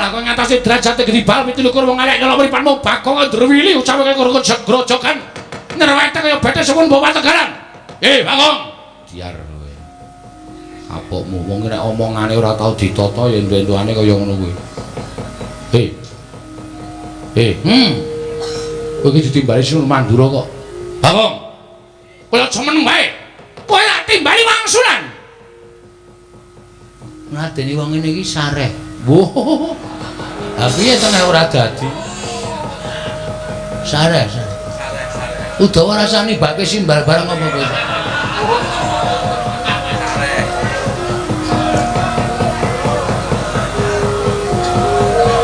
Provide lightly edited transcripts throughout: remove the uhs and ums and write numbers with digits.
Lah kowe ngatasi derajate gedhi bal 27 wong elek nyolok mripatmu Bagong ndrewili ucape kaya grojogan. Nyerwete kaya bete suwun bawa Tegalan. Bagong. Diar kowe. Kapokmu wong nek omongane ora tau ditata ya entu-entuane kaya ngono kuwi. Kowe iki ditimbali Sinuwun Mandura kok. Bagong. Kowe aja meneng wae. Kowe tak timbali wangsulan. Ngadeni wong ngene iki sareh. Wah. Ha piye to nek ora dadi? Sareh, sareh. Udawa rasane bake simbal barang apa kowe?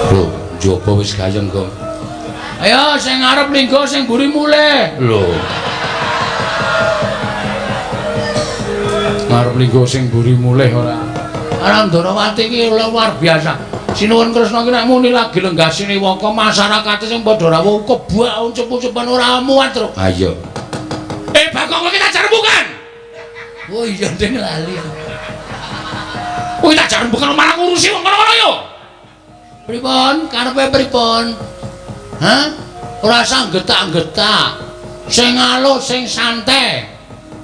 Lho, njaba wis gayeng, Gong. Ayo sing ngarep linggo sing mburi mulih. Lho. Ngarep linggo sing mburi mulih ora. Ora Ndorowati iki luar biasa. Sinuwun Kresna iki nek muni lagi lenggah siniwaka masyarakate sing padha rawuh kebak uncup-uncupan ora muat, Truk. Ha iya. Bagong kowe tak jarembukan. Oh iya ding lali. Kowe tak jarembukan malah ngurusi wong kono-kono yo. Pripun? Karepe pripun? Hah? Ora usah getak-getak. Sing alus, sing santai.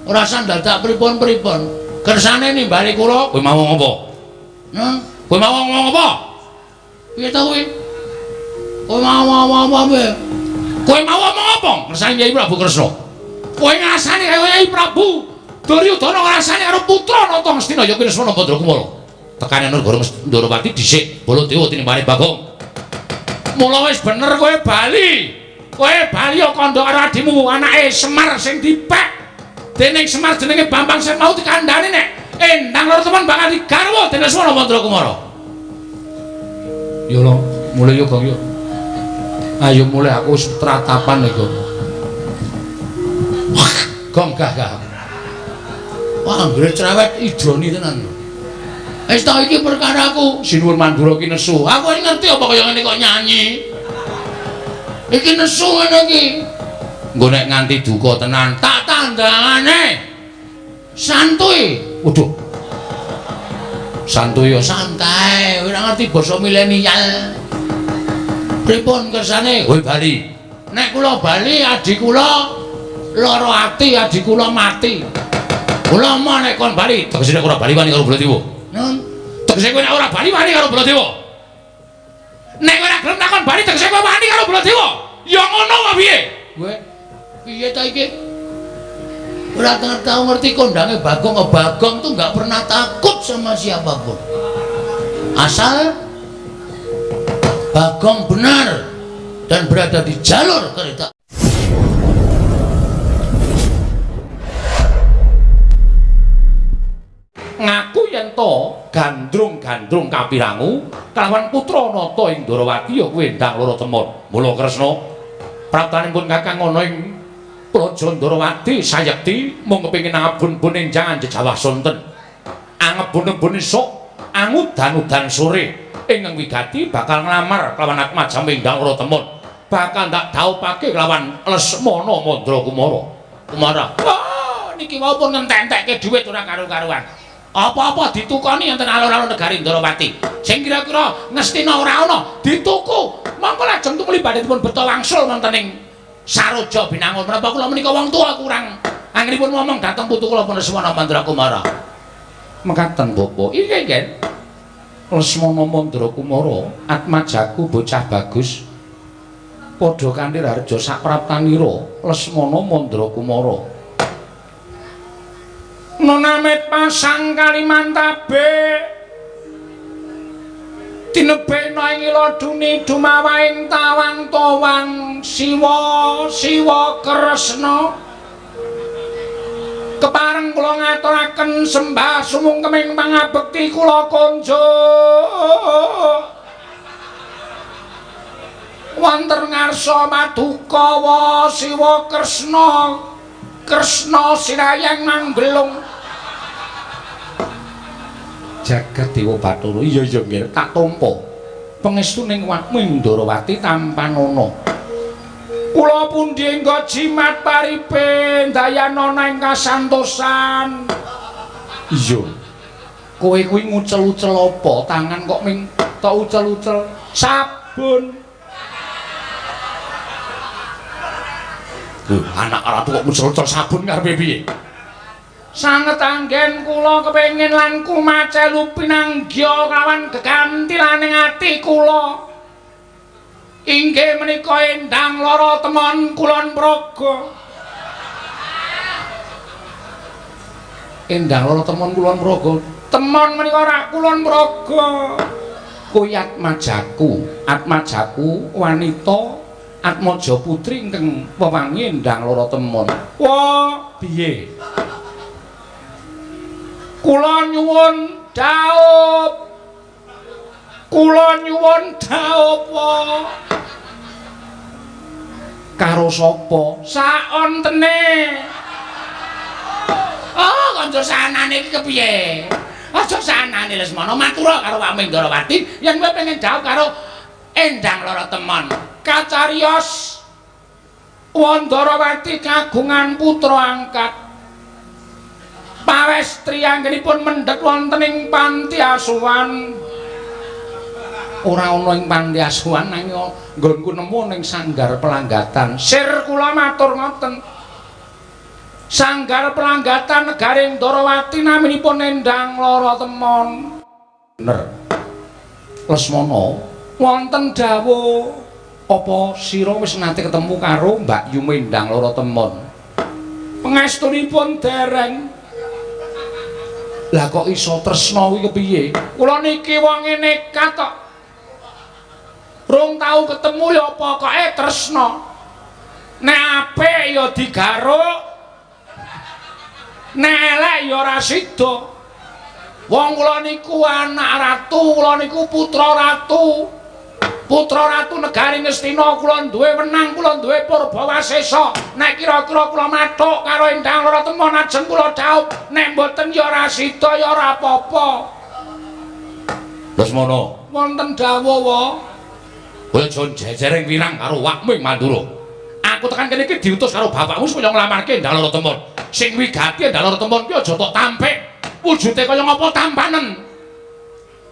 Ora usah dadak pripun-pripun. Kersane nimbali kula, kowe mau ngomong apa? Hah? Kowe mau ngomong apa? Piye ta kowe? Kowe mau ngomong apa piye? Kowe mau ngomong apa? Kersane Kyai Prabu Kresna. Kowe ngrasani kaya Kyai Prabu Duryudana ngrasani karo putra Nata Ngastina ya kuwi Lesmana Bandrakumara. Tekane negara Ndorowati dhisik Baladewa tinimbane Bagong. Mula wis bener kowe bali. Kowe bali ya kandha karo adimu anake Semar sing dipek. Dening Semar jenenge Bambang sing mau dikandhani nek endang loro temen bakal digarwa dening Lesmana Bandrakumara. Yo lho, mulih yo Gong yo. Ayo mulih aku wis tratapan iki, Gong. Gong gah gah. Wah, anggere cerewet idroni tenan. Wis ta iki perkaraku. Sinuwun Mandura ki nesu. Aku wis ngerti apa kaya ngene kok nyanyi. Iki nesu ngene iki. Engko nek nganti duka tenan, tak tandangane. Santuy. Waduh. Santuy ya santai, ora ngerti basa milenial. Pripun kersane? Kowe bali. Nek kula bali adi kula lara ati, adi kula mati. Kula moh nek kon bali, tegese nek ora bali wani karo Baladewa. Nun, tegese kowe nek ora bali wani karo Baladewa. Nek kowe ora gelem takon bali tegese kowe wani karo Baladewa. Ya ngono wae piye? Kowe piye ta iki? Ora tau ngerti kondange Bagong. Bagong tuh nggak pernah takut sama siapapun. Asal Bagong benar dan berada di jalur kereta. Ngaku yen to gandrung-gandrung kapirangu kelawan putra Nata ing Ndorowati ya kuwi endang loro temon. Mula Kresna praptanipun Kakang ana ing Praja Ndorowati sayekti mung kepengin angabun-bun enjang jejawah sonten. Angebun-ebun esuk, angudan-udan sore ingkang wigati bakal nglamar kelawan atmaja endang loro temon. Bakal ndak dhaupake kelawan Lesmana Mandrakumara. Kumara. Wah, niki wau pun ngentek-entekke dhuwit ora karu-karuan. Apa-apa ditukoni enten alun-alun negari Ndorowati. Sing kira-kira ngestina ora ana dituku. Monggo lajeng tumuli badhe dipun beto wangsul wonten ing Saroja Binangun. Menapa kula menika wong tuwa kurang anggenipun ngomong dhateng putu kula pun Lesmana Mandrakumara. Mekaten Bapak. Iki nggih. Lesmana Mandrakumara atmajaku bocah bagus. Padha kanthi raharja sapraptanira Lesmana Mandrakumara. Nonamit pasang Kalimantabe tinebekna ing iladuni dumawaing tawang-tawang Siwa Siwa Kresna. Kepareng kula ngaturaken sembah sumungkeming pangabekti kula konjuk wonten ngarsa maduka wa Siwa Kresna Kresna sinayang manggelung jagat Dewa Bathara. Iya iya nggih tak tampa pangestuning wakmu ing Ndorowati tampanana. Kula pundi engga jimat paripe ndayanana ing kasantosan. Iya. Kowe kuwi ngucel-ucel apa tangan kok ming Tok ucel-ucel sabun. Lho, anak ratu kok ucel-ucel sabun karepe piye? Sanget anggen kula kepengin lan kumacelu pinanggya kawan gegantilaning ati kula. Inggih menika Endang Lara Temon Kulon Progo. Endang Lara Temon Kulon Progo. Temon menika rak Kulon Progo. Kuwi atmajaku, atmajaku wanita Atmaja putri ingkang wewangi Endang Lara Temon. Wah, piye? Kula nyuwun dhaup. Kula nyuwun dhaup. Karo sapa? Saontene. Oh, kanca sanane iki kepiye? Aja sanane Lesmana, matura karo Wak Mendrawati yen kowe pengen dhaup karo Endang Lara Temon. Kacariyos Wandarawati kagungan putra angkat. Pawestri anggenipun mendhet wonten ing panti asuhan. Ora ana ing panti asuhan nanging nggonku nemu ning sanggar pelanggatan. Sir kula matur ngoten. Sanggar pelanggatan negari Ndarawati naminipun Endang Lara Temon. Bener. Lesmana, wonten dawuh apa sira wis nate ketemu karo Mbak Yu Endang Lara Temon? Pangestunipun dereng. Lah kok iso tresna kuwi kepiye? Kula niki wonge nekat kok. Rung tau ketemu ya pokoke tresna. Nek apik ya digaruk. Nek elek ya ora sida. Wong kula niku anak ratu, kula niku putra ratu. Putra ratu negari Ngastina, kula duwe wenang, kula duwe purbawasesa. Nek kira-kira kula mathuk karo Endang Lara Temon ajeng kula dhaup, nek mboten ya ora sida ya ora apa-apa. Lesmana, wonten dawuh wa. Kowe aja jejereng wirang karo Wakmu Mandura. Aku tekan kene iki diutus karo bapakmu supaya nglamarke Endang Lara Temon. Sing wigati Endang Lara Temon ki aja tok tampik. Wujude kaya ngapa tampanen.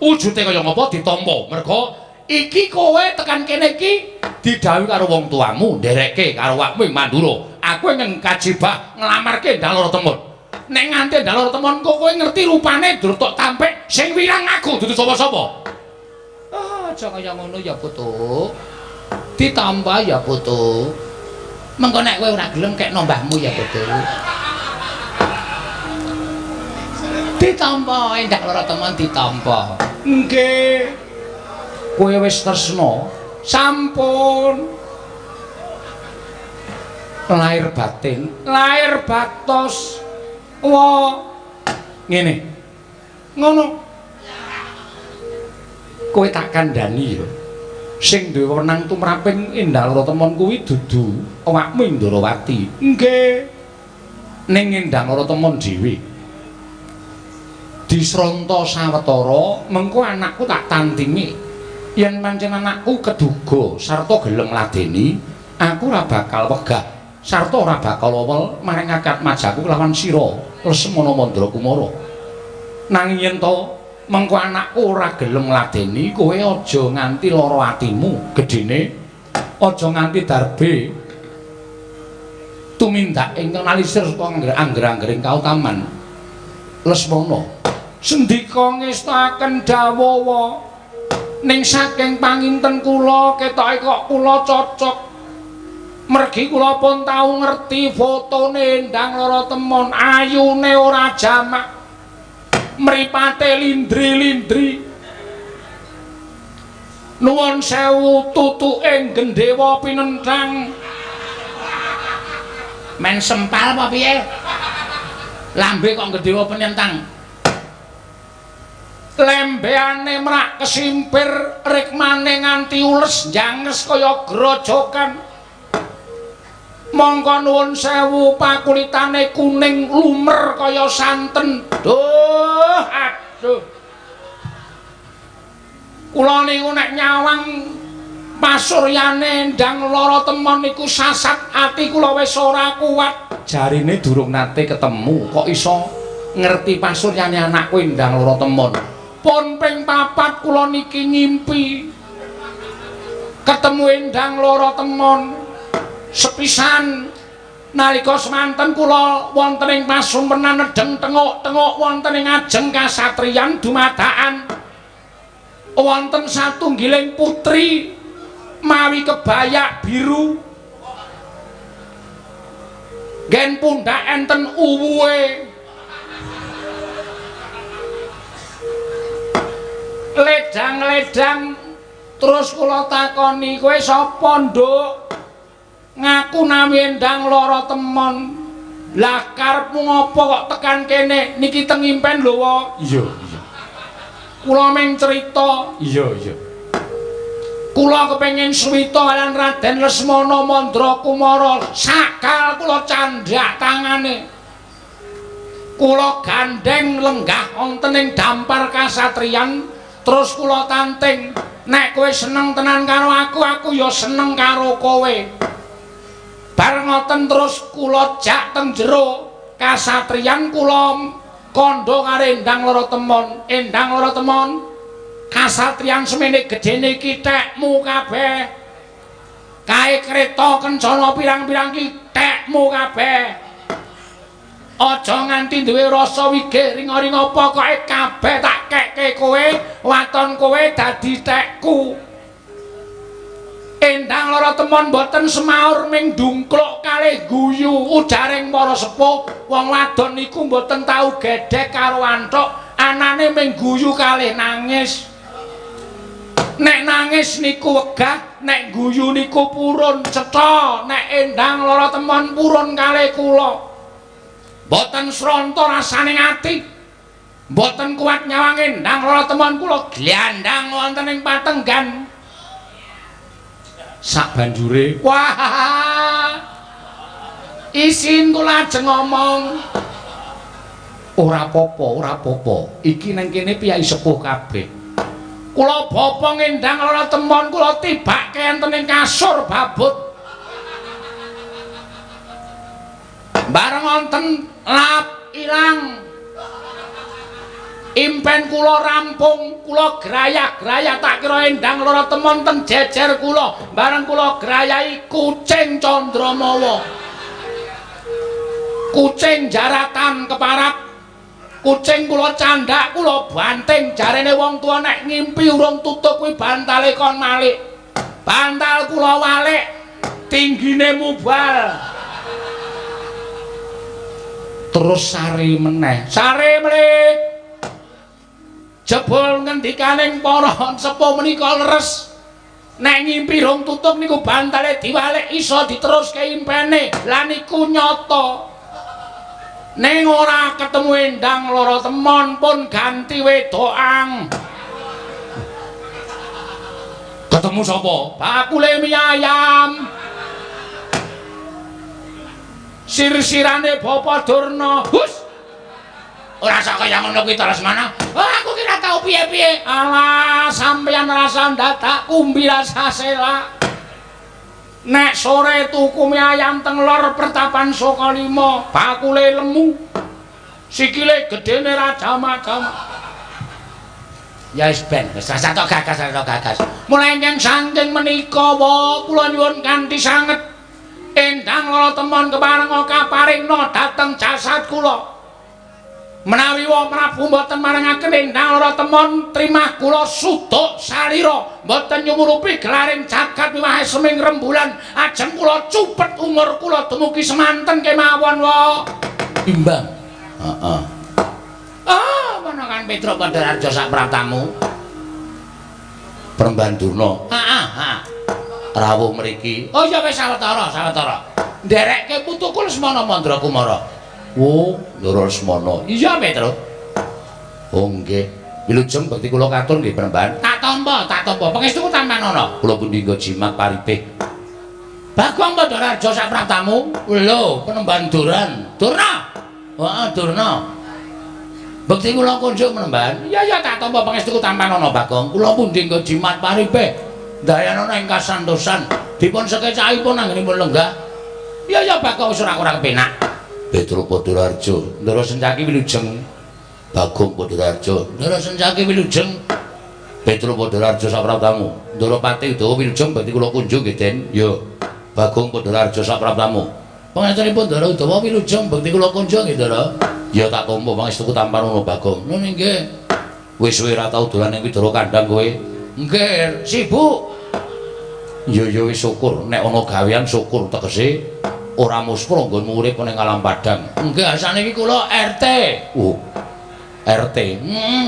Wujude kaya ngapa ditampa. Merga iki kowe tekan kene iki didhawuhi karo wong tuamu, nderekke karo Wakmu Mandura. Aku ingkang kajibah nglamarke Endang Lara Temon. Nek nganti Endang Lara Temon kok kowe ngerti rupane dur tok tampik, sing wirang aku dudu sapa-sapa. Ah, aja kaya ngono ya, Putu. Ditampa ya, Putu. Mengko nek kowe ora gelem kekno mbahmu ya, Putu. Ditampa Endang Lara Temon ditampa. Nggih. Kowe wis tresna? Sampun. Lahir batin, lahir batos. Wa ngene. Ngono. Kowe tak kandhani ya. Sing duwe wenang tumraping Endang Lara Temon kuwi dudu awakmu Ndrawati. Nggih. Ning Endang Lara Temon dhewe. Disronta sawetara, mengko anakku tak tantingi. Yen pancen anakku keduga sarta gelem ngladeni, aku ora bakal wegah sarta ora bakal owel maring akad majaku kelawan sira Lesmana Mandra Kumara. Nanging yen to mengko anakku ora gelem ngladeni, kowe aja nganti lara atimu gedene, aja nganti darbe tumindak ingkang nalisir saka angger-anggering kautaman. Lesmana sendika ngestakaken dawuh, ning saking panginten kula ketoke kok kula cocok. Mergi kula pun tau ngerti fotone Endang Lara Temon, ayune ora jamak, mripate lindri-lindri. Nuwun sewu tutuke gendhewa pinenthang. Men sempal apa piye? Lambe kok gendhewa pinenthang. Lembeane mrak kesimpir, rikmane nganti ules njanges kaya grojokan. Mongko nuwun sewu pakulitane kuning lumer kaya santen. Duh, aduh. Kula niku nek nyawang pasuryane Endang Lara Temon niku sasat ati kula wis ora kuat. Jarine durung nate ketemu kok iso ngerti pasuryane anakku Endang Lara Temon. Pun ping 4 kula niki ngimpi ketemu Endang Loro Temon. Sepisan nalika semanten kula wonten ing pasumpenan nedheng tenguk-tenguk wonten ing ajeng kasatriyan dumadakan wonten satunggiling putri mawi kebayak biru, nggen pundhak enten uwuhe, ledang-ledang. Terus kula takoni, kowe sapa, Nduk? Ngaku nami Endang Loro Temon. Lah karepmu ngopo kok tekan kene? Niki teng impen lho, wa. Iya, iya. Kula mung crita. Iya, iya. Kula kepengin suwita kaliyan Raden Lesmana Mandra Kumara. Sakal kula candhak tangane. Kula gandheng lenggah wonten ing dampar kasatriyan, terus kula tanting, nek kowe seneng tenan karo aku, aku ya seneng karo kowe. Bareng ngoten terus kula jak teng jero kasatriyan, kula kandha karo Endang Loro Temon. Endang Loro Temon, kasatriyan semene gedene iki tekmu kabeh. Kae kreta kencana pirang-pirang iki tekmu kabeh. Aja nganti duwe rasa wigih ringa-ringa, pokoke kabeh tak kekke kowe, waton kowe dadi tekku. Endang Loro Temon mboten semaur ming dungkluk kalih guyu ujaring para sepuh. Wong wadon niku mboten tau gedhek karo anthuk, anane ming guyu kalih nangis. Nek nangis niku wegah, nek guyu niku purun. Cetha nek Endang Loro Temon purun kalih kula. Mboten sronta rasane ati, mboten kuat nyawang Endang Loro Temon kula glandang wonten ing patenggan. Sak banjure, wah, isin kula ajeng ngomong. Ora apa-apa, ora apa-apa. Iki nang kene piyai sepuh kabeh. Kula bopong Endang Loro Temon kula tibake enten ing kasur babut. Bareng wonten lap ilang. Impen kula rampung, kula grayah-grayah tak kira Endang Loro Temon teng jejer kula. Bareng kula grayahi kucing Candramawa. Kucing jaratan keparap. Kucing kula candhak, kula banting. Jarene wong tuwa nek ngimpi urung tutuk kuwi bantale kon malik. Bantal kula walik, tinggine mubal. Terus sare meneh. Sare meneh. Jebul ngendikaning para sepuh menika leres. Nek ngimpi rong tutuk niku bantale diwalik iso diteruske impene. Lah niku nyata. Ning ora ketemu Endang Loro Temon pun ganti wedokan. Ketemu sapa? Bakule mie ayam. Sir-sirane Bapak Durna. Hus. Ora sak kaya ngono kuwi ta Lesmana. Oh, aku ki ora tau piye-piye. Alah, sampeyan rasa ndadak kumbi rasa selak. Nek sore tuku mie ayam teng lor pertapan Sukalima, bakule lemu. Sikile gedene ra jamak-jamak. Ya wis ben, wis rasa tok gagas, tok gagas. Mulai ingkang saking menika wa kula nyuwun kanthi sanget Endang Loro Temon kepareng kaparingna dhateng jasad kula. Menawi wa Prabu mboten marengaken Endang Loro Temon trimah kula suduk salira, mboten nyumurupi gelaring jagat miwah seming rembulan, ajeng kula cupet umur kula dumugi semanten kemawon wa. Imbang. Heeh. Ah, menakan Petruk Pandharjo sak pratamu. Peremban Durna. Heeh, heeh. Rawuh mriki. Oh ya wis sawetara, sawetara. Nderekke putuku Lesmana Mandra Kumara. Oh, Ndara Lesmana. Iya, Petruk. Oh nggih. Wilujeng bekti kula katur nggih Penemban. Tak tampa, tak tampa. Pangestuku tampanana. Kula pundi nggo jimat paripih. Bagong Pandharjo sak pratamu. Lho, Penemban Duran. Durna. Heeh, Durna. Bekti kula kunjuk Penemban. Iya, iya, tak tampa pangestuku tampanana, Bagong. Kula pundi nggo jimat paripih. Dayanana ing kasantosan. Dipun sekecakipun anggenipun lenggah. Iya, iya, Bagong wis ora kurang penak. Petruk Pandharjo, Ndara Sencaki wilujeng. Bagong Padhararja. Ndara Sencaki wilujeng. Petro Padhararja saprabtamu. Ndara Pati Udawa wilujeng bekti kula kunjung nggih, Den. Ya. Bagong Padhararja saprabtamu. Pangaturipun Ndara Udawa wilujeng bekti kula kunjung nggih, Ndara. Ya tak tampa pangestuku tampanono Bagong. Nun nggih. Wis suwe ora tau dolan ning Widara Kandang kowe. Nggih, sibuk. Ya ya wis syukur nek ana gawean syukur tegese ora muspra nggonmu urip ning alam padang. Nggih, saniki kula RT. Oh. RT. Heeh.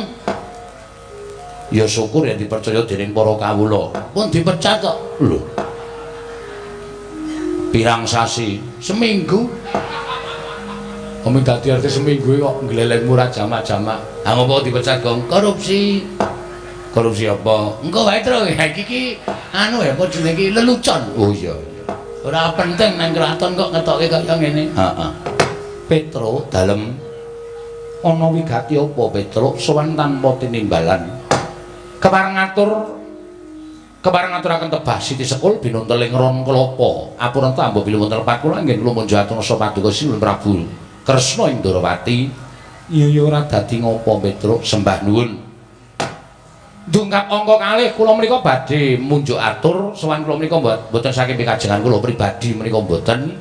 Ya syukur ya dipercaya dening para kawula. Pun dipecat kok. Lho. Pirang sasi? Seminggu. Omong dadi RT seminggu kok nglelengmu ra jamak-jamak. Ha ngopo dipecat, Gong? Korupsi. Korupsi apa? Engko wae, Tru. Iki iki anu ya apa jenenge iki lelucon. Oh iya iya. Ora penting nang kraton kok ngetoke kaya ngene. Heeh. Petro dalem ana wigati apa Petro sowan tanpa tinimbalan. Kepareng ngaturaken tebah Siti Sekul binunteling ron klapa. Apuranta ambo bilih wonten lepat kula anggen kula munjatun rasa paduka Sinuwun Prabu Kresna ing Ndorowati. Iya ya ora dadi ngopo Petro sembah nuwun. Dungkap angka kalih kula menika badhe munjuk atur sowan kula menika mboten saking pikajengan kula pribadi menika mboten.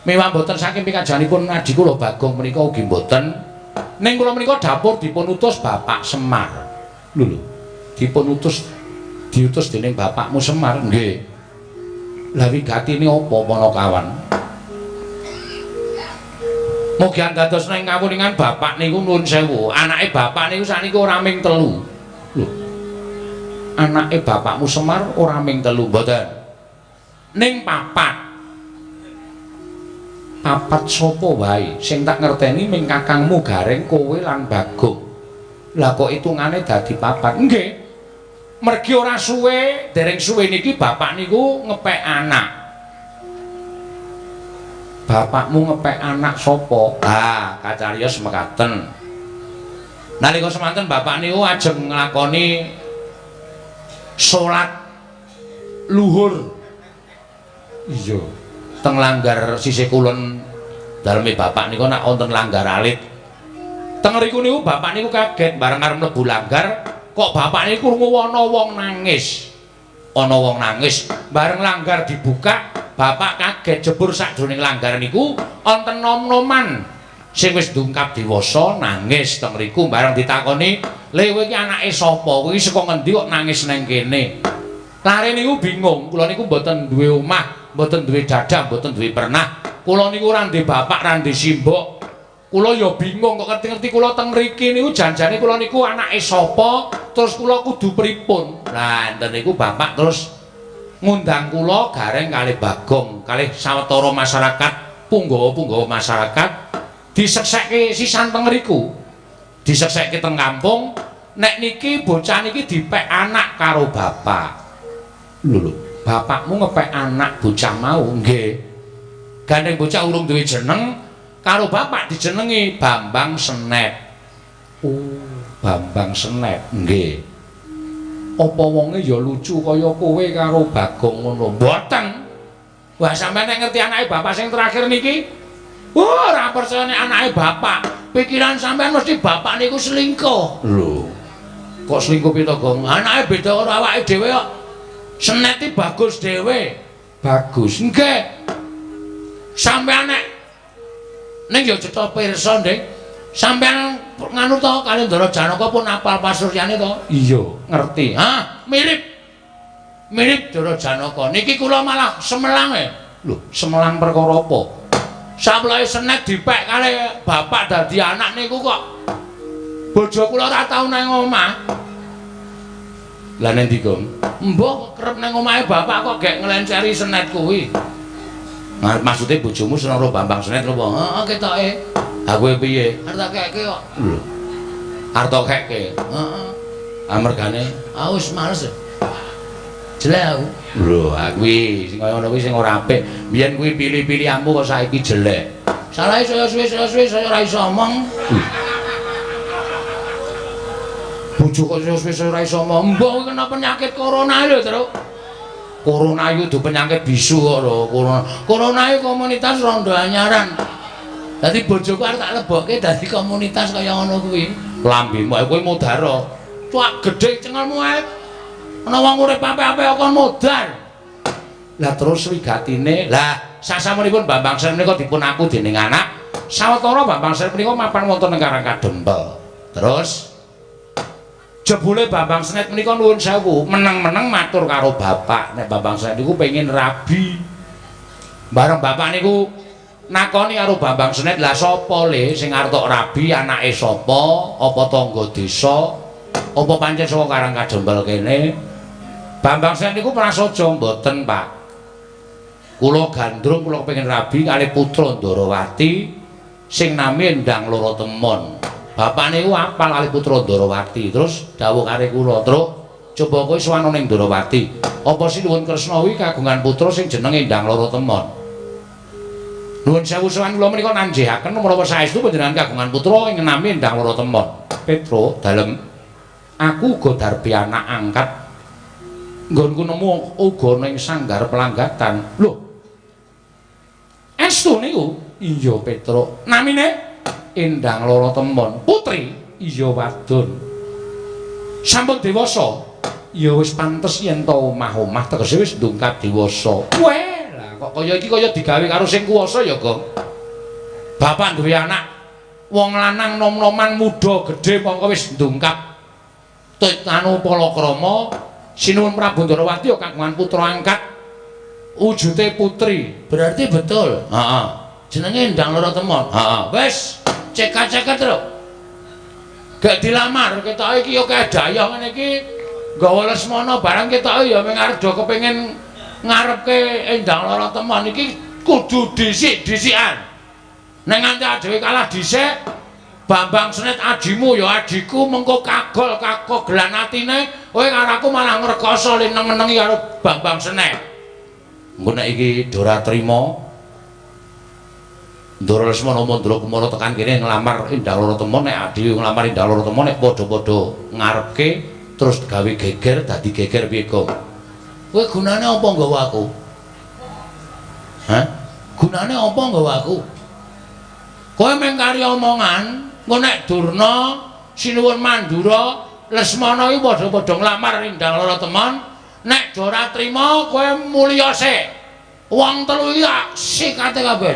Mewah mboten saking pikajenganipun adi kula Bagong menika ugi mboten. Ning kula menika dapur dipun utus Bapak Semar. Lho lho. Dipun utus diutus dening bapakmu Semar nggih. Lah wigatine apa Panakawan? Mugi andados ing kawuningan bapak niku nuwun sewu, anake bapak niku sakniki ora ming telu. Lho. Anake bapakmu Semar ora ming telu mboten. Ning papat. Papat sapa wae sing tak ngerteni ming kakangmu Gareng, kowe lan Bagong. Lah kok hitungane dadi papat? Nggih. Mergi ora suwe, dereng suwe niki bapak niku ngepek anak. Bapakmu ngepek anak sapa? Ah, kacariyos mekaten. Nalika semanten bapak niku ajeng nglakoni salat luhur. Iya. Teng langgar sisih kulon daleme bapak niku nak wonten langgar alit. Teng riku niku bapak niku kaget bareng arep mlebu langgar, kok bapak niku krungu ana wong nangis. Ana wong nangis, bareng langgar dibuka, bapak kaget jebur sakjroning langgar niku wonten nom-noman sing wis ndungkap dewasa nangis teng riku. Bareng ditakoni, "Le kowe iki anake sapa? Kowe iki saka ngendi kok nangis nang kene?" Lare niku bingung, kula niku mboten duwe omah, mboten duwe dadah, mboten duwe pernah. Kula niku ora ndek bapak, ora ndek simbok. Kula ya bingung kok ngerti-ngerti kula teng mriki niku janjane kula niku anake sapa, terus kula kudu pripun. Lah enten niku bapak terus ngundang kula Gareng kalih Bagong, kalih sawetara masyarakat, punggawa-punggawa masyarakat diseksekke sisan teng mriku. Diseksekke teng kampung, nek niki bocah niki dipek anak karo bapak. Lho lho, bapakmu ngepek anak bocah mau? Nggih. Gandeng bocah urung duwe jeneng, karo bapak dijenengi Bambang Senet. Oh, Bambang Senet. Nggih. Apa wonge ya lucu kaya kowe karo Bagong ngono? Mboten. Wah, sampeyan nek ngerti anake bapak sing terakhir niki? Wah, ora percaya nek anake bapak. Pikiran sampeyan mesti bapak niku selingkuh. Lho. Kok selingkuh piye to, Gong? Anake beda karo awake dhewe kok. Senet iki bagus dhewe. Bagus. Nggih. Sampeyan nek ning ya cetha pirsa, Dik. Sampeyan nganu to kali Ndara Janaka pun apal pasuryane to? Iya, ngerti. Hah, mirip. Mirip Ndara Janaka. Niki kula malah semelang e. Lho, semelang perkara apa? Saplohe Senet dipek kali bapak dadi anak niku kok bojo kula ora tau nang omah. Lah nendi, Gong? Mbah kerep nang omahe bapak kok gek nglenceri Senet kuwi. Nah, maksude bojomu seneng karo Bambang Senet lho apa? Heeh, ketoke. Ha kowe piye? Arep tak keke kok. Lho. Arep tak keke. Heeh. Amergane ah wis males. Jelek aku. Lho, ha kuwi sing kaya ngono kuwi sing ora apik. Biyen kuwi pilih-pilihanmu kok saiki jelek. Salahe saya suwe saya ora iso omong. Bojo kok saya suwe saya ora iso omong. Mbah kuwi kena penyakit corona lho, Truk. Corona iku dudu penyakit bisu kok lho, corona. Corona iku komunitas rondo anyaran. Dadi bojoku arep tak lebokke dadi komunitas kaya ngono kuwi. Lambemu ae kowe modar. Cuak gedhe cengelmu ae. Ana wong urip apik-apik kok modar. Lah terus wigatine, lah sasampunipun Bambang Senet menika dipun aku dening anak, sawetara Bambang Senet menika mapan wonten ing Karang Kadempel. Terus jebule Bambang Senet menika nuwun sewu, meneng-meneng matur karo bapak, nek Bambang Senet niku pengin rabi. Bareng bapak niku nakoni karo Bambang Senet, lah sapa le sing arep tok rabi, anake sapa, apa tangga desa, apa pancen saka Karang Kadempel kene? Bambang Senet niku prasaja, mboten, Pak. Kula gandrung kula kepengin rabi kalih putra Ndarawati sing nami Endang Loro Temon. Bapak niku apal kalih putra Ndarawati, terus dawuh karo kula, "Truk, coba kowe sowan ning Ndarawati. Apa Sinuwun Kresna kuwi kagungan putra sing jenenge Endang Loro Temon?" Nuwun sewu sowan kula menika nanjihaken menapa saestu panjenengan kagungan putra ing nami Endang Loro Temon. Petro, dalem aku uga darbi anak angkat. Nggonku nemu uga ning sanggar pelanggatan. Lho. Estu niku? Iya, Petro. Namine Endang Loro Temon. Putri? Iya, wadon. Sampun dewasa? Ya wis pantes yen to omah-omah tegese wis ndungkap dewasa. Weh, lah kok kaya iki kaya digawe karo sing kuwasa ya, Gong. Bapak duwe anak wong lanang nom-noman muda gedhe mongko wis ndungkap anu palakrama. Sinuwun Prabu Ndarawati ya kagungan putra angkat wujute putri. Berarti betul. Heeh. Jenenge Endang Loro Temon. Heeh. Wis, cekak-ceket lho. Gak dilamar ketoke iki ya kedayah ngene iki nggawa Lesmana barang ketoke ya mung arep do kepengin ngarepke Endang Loro Temon iki kudu dhisik-dhisikan. Nek nganti dhewe kalah dhisik, Bambang Senet ajimu ya ajiku mengko kagol kakogelan atine kowe karo aku malah ngrekoso le neng-nengi karo Bambang Senet. Engko nek iki ora trima Ndara Lesmana Mandra Kumara tekan kene nglamar Endang Loro Temon, nek adhi nglamar Endang Loro Temon nek padha-padha ngarepke terus gawe geger dadi geger piye, Gong? Kowe gunane apa nggawa aku? Hah? Gunane apa nggawa aku? Kowe mung kari omongan, engko nek Durna, Sinuwun Mandura, Lesmana iki padha-padha nglamar Endang Loro Temon, nek ora trima kowe mulya sik. Wong telu iki tak sikate kabeh.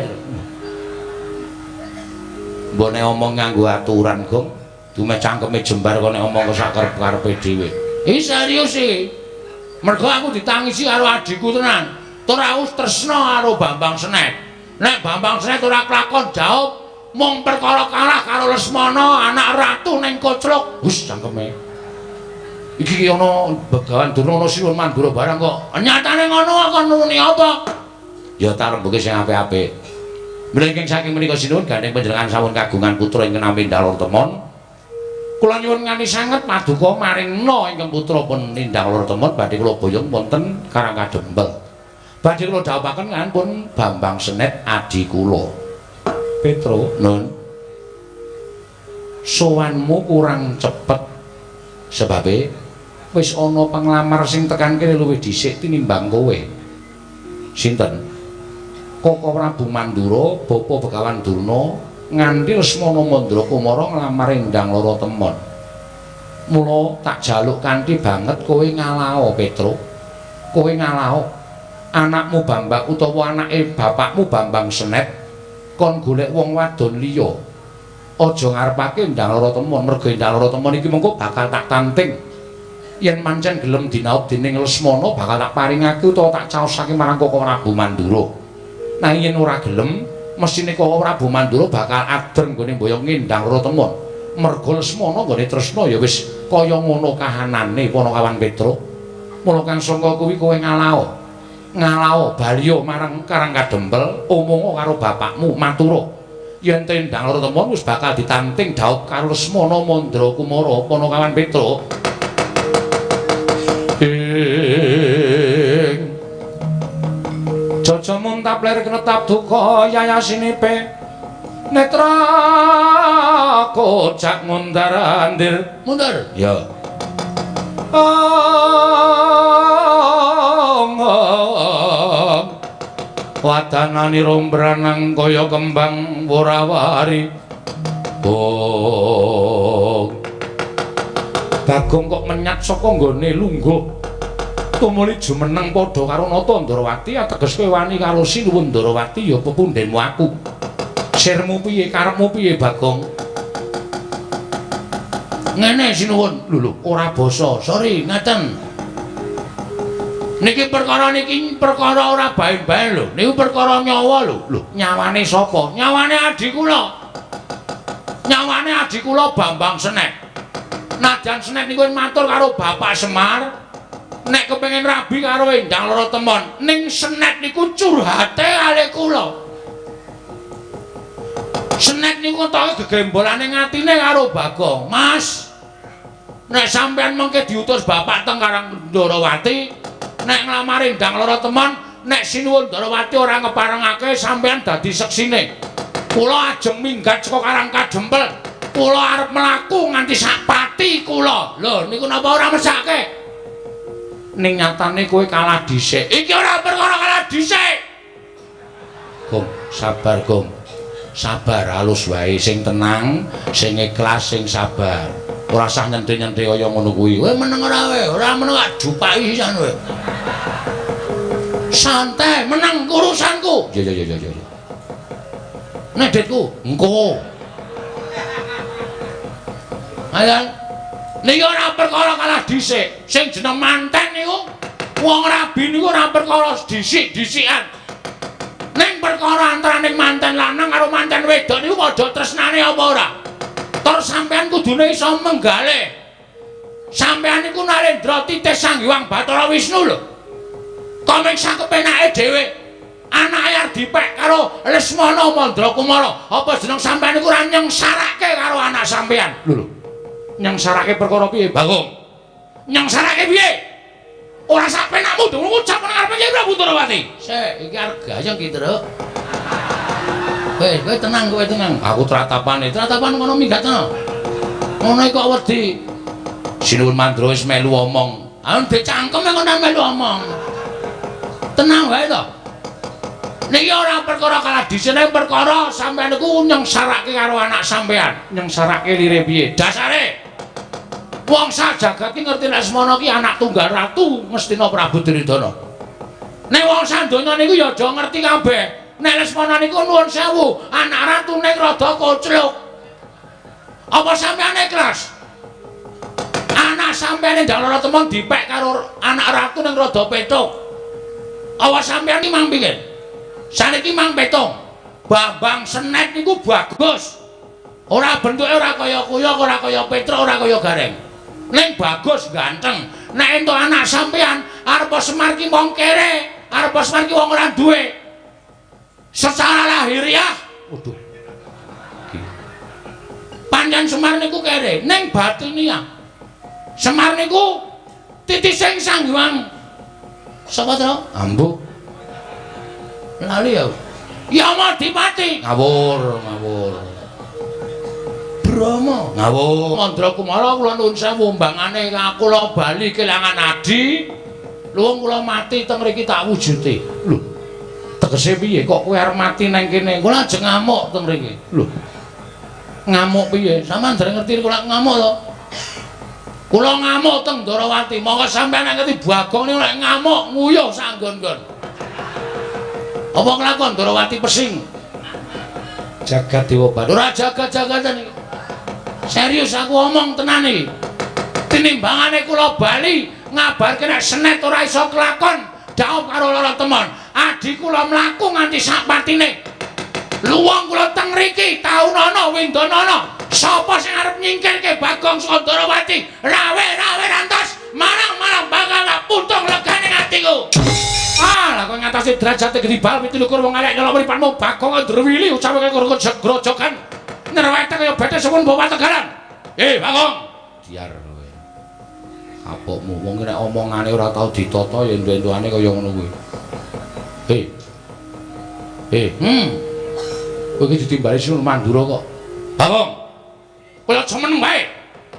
Mbok nek omong nganggo aturan, Gong. Dumeh cangkeme jembar kok nek omong sak karep-karepe dhewe. Iki serius iki. Mergo aku ditangisi karo adhiku tenan. Tur aku tresna karo Bambang Senet. Nek Bambang Senet ora kelakon jauh mung perkara kalah karo Lesmana anak ratu ning Koclok. Hus cangkeme. Iki ana Begawan Durna ana Sinuwun Mandura barang kok. Nyatane ngono kok nuni apa? Ya tarembuke sing apik-apik. Mlengking saking menika sinuwun gandeng panjenengan sampun kagungan putra ingkang nami Endang Loro Temon. Kula nyuwun ngani sanget paduka maringna ingkang putra pun Endang Loro Temon badhe kula boyong wonten Karang Kadempel. Badhe kula dhawuhaken kan pun Bambang Senet adi kula. Petro, nun. Sowanmu kurang cepet sebabe wis ana panglamar sing tekan kene luwih dhisik tinimbang kowe. Sinten? Koko Prabu Mandura, Bapa Begawan Durna, nganti Lesmana Mandra Kumara nglamar Endang Loro Temon. Mula tak jaluk kanthi banget kowe ngalao, Petro. Kowe ngalao anakmu Bambang utawa anake bapakmu Bambang Senet kon golek wong wadon liya. Aja ngarepake Endang Loro Temon, merga Endang Loro Temon iki mengko bakal tak tanting. Yen pancen gelem dinaup dening Lesmana bakal tak paringake utawa tak caosake marang Koko Prabu Mandura. Nah yen ora gelem, mesthine Koko Prabu Mandura bakal ader nggone mboyong Endang Loro Temon. Merga Lesmana nggone tresna ya wis kaya ngono kahanane Panakawan Petro. Mula kang sangka kuwi kowe ngalao. Ngalao baliya marang Karang Kadempel, omongo karo bapakmu matura. Yen Endang Loro Temon wis bakal ditanting dhaup karo Lesmana Mandra Kumara Panakawan Petro. Jaja muntap ler kenetap duka yayasinipe netra kocak mundar andir mundur ya. Wadananira mbranang kaya kembang worawari. Oh. Bagong kok menyat saka nggone lungguh. Tumuli jumeneng padha karo Nata Ndrawati, ateges kowe wani karo Sinuwun Ndrawati ya pepundhenmu aku. Sirmu piye, karepmu piye, Bagong? Ngene Sinuwun, lho lho, ora basa. Sorry, ngaten. Niki perkara niki perkara ora baen-baen lho. Niku perkara nyawa lho. Lho, nyawane sapa? Nyawane adhi kula. Nyawane adhi kula Bambang Senek. Najan Senek niku matur karo Bapak Semar, nek kepengin rabi karo Endang Lara Temon, ning Senek niku curhate kalih kula. Senek niku ketoke gegembolane ngatine karo Bagong. Mas, nek sampean mengke diutus bapak teng Karang Ndrawati, nek nglamar Endang Lara Temon, nek Sinuwun Ndrawati ora ngeparengake sampean dadi seksine. Kula ajeng minggat saka Karang Kadempel. Kula arep mlaku nganti sak pati kula. Lho niku napa ora mesake? Ning nyatane kowe kalah dhisik. Iki ora perkara kalah dhisik. Gong, sabar Gong. Sabar halus wae, sing tenang, sing ikhlas, sing sabar. Ora usah nyente-nyente kaya ngono kuwi. Kowe meneng ora kowe? Ora meneng tak jupaki sisan kowe. Santai, meneng urusanku. Ya ya ya ya ya. Nek ditku, engko. Ayo. Niki ora perkara kalah dhisik. Sing jeneng manten niku wong rabi niku ora perkara dhisik-dhisikan. Ning perkara antaraning manten lanang karo manten wedok niku padha tresnane apa ora? Tur sampean kudune iso menggalih. Sampean niku Narendra titih Sang Hyang Bathara Wisnu lho. Kok mung sakepenake dhewe anake arep dipek karo Lesmana Mandra Kumara. Apa jeneng sampean niku ora nyengsarake karo anak sampean? Lho lho. Nyengsarake perkara piye, Bagong? Nyengsarake piye? Ora sak penakmu dong ngucap nang ngarepe Kyai Prabu Ndrawati. Sik, iki arep gayeng ki, Truk. Kowe, kowe tenang, kowe tenang. Aku tratapane, tratapan ngono minggat to. Ngono kok wedi. Sinuwun Mandra wis melu omong. Ah, ndek cangkem ngono melu omong. Tenang wae to. Niki ora perkara kalah dhisik, perkara sampean niku nyengsarake karo anak sampean. Nyengsarake lire piye? Dasare wong sajagat ki ngerti nek Lesmana ki anak tunggal ratu Ngastina Prabu Duryudana. Nek wong sandonya niku ya aja ngerti kabeh. Nek Lesmana niku nuwun sewu, anak ratu ning rada kocluk. Apa sampean ikhlas? Anak sampean Endang Lara Temon dipek karo anak ratu ning rada petuk. Apa sampean iki mang pinggir? Saniki mang petung. Bambang Senet niku bagus. Ora bentuke ora kaya kuyok, ora kaya Petruk, ora kaya Gareng. Ning bagus ganteng. Nek entuk anak sampean arep Semar ki wong kere, arep Semar ki wong ora duwe. Secara lahiriah, waduh. Pancen Semar niku kere, ning batiniah. Semar niku titising Sang Hyang. Sapa to? Ambu. Lali ya. Yamadipati. Ngawur, ngawur. Brahma. Ngawur. Mandra Kumara kula nuwun sewu mbangane kula bali kelangan adi. Luwung kula mati teng mriki tak wujude. Lho. Tegese piye kok kowe arep mati nang kene? Kula ajeng ngamuk teng mriki. Lho. Ngamuk piye? Sampeyan dereng ngerti kula ngamuk to? Kula ngamuk teng Ndrawati. Monggo sampeyan nek ngerti Bagong niku nek ngamuk nguyuh sak nggon-nggon. Apa nglakon Ndrawati pesing? Jagat Dewa Bathara. Ora jagat-jagatan iki. Serius aku omong tenan iki. Tinimbangane kula bali ngabarke nek Senet ora iso kelakon dhaup karo Lara Temon. Adi kula mlaku nganti sak patine. Luwung kula teng mriki taunana windanana. Sapa sing arep nyingkirke Bagong saka Ndrawati? Rawe-rawe rantos, marang-marang bakal puntung legane atiku. Ah, lah kowe ngatasi derajate gedhi bal 27 wong elek nyolok mripatmu Bagong Ndrewili ucape kaya grojogan. Nyerwete kaya bethe suwun bawa tegalan. Eh, Bagong. Diar kowe. Kapokmu wong nek omongane ora tau ditata ya entu-entuane kaya ngono kuwi. Eh. Eh, Kowe iki ditimbali Sinuwun Mandura kok. Bagong. Kowe aja meneng wae.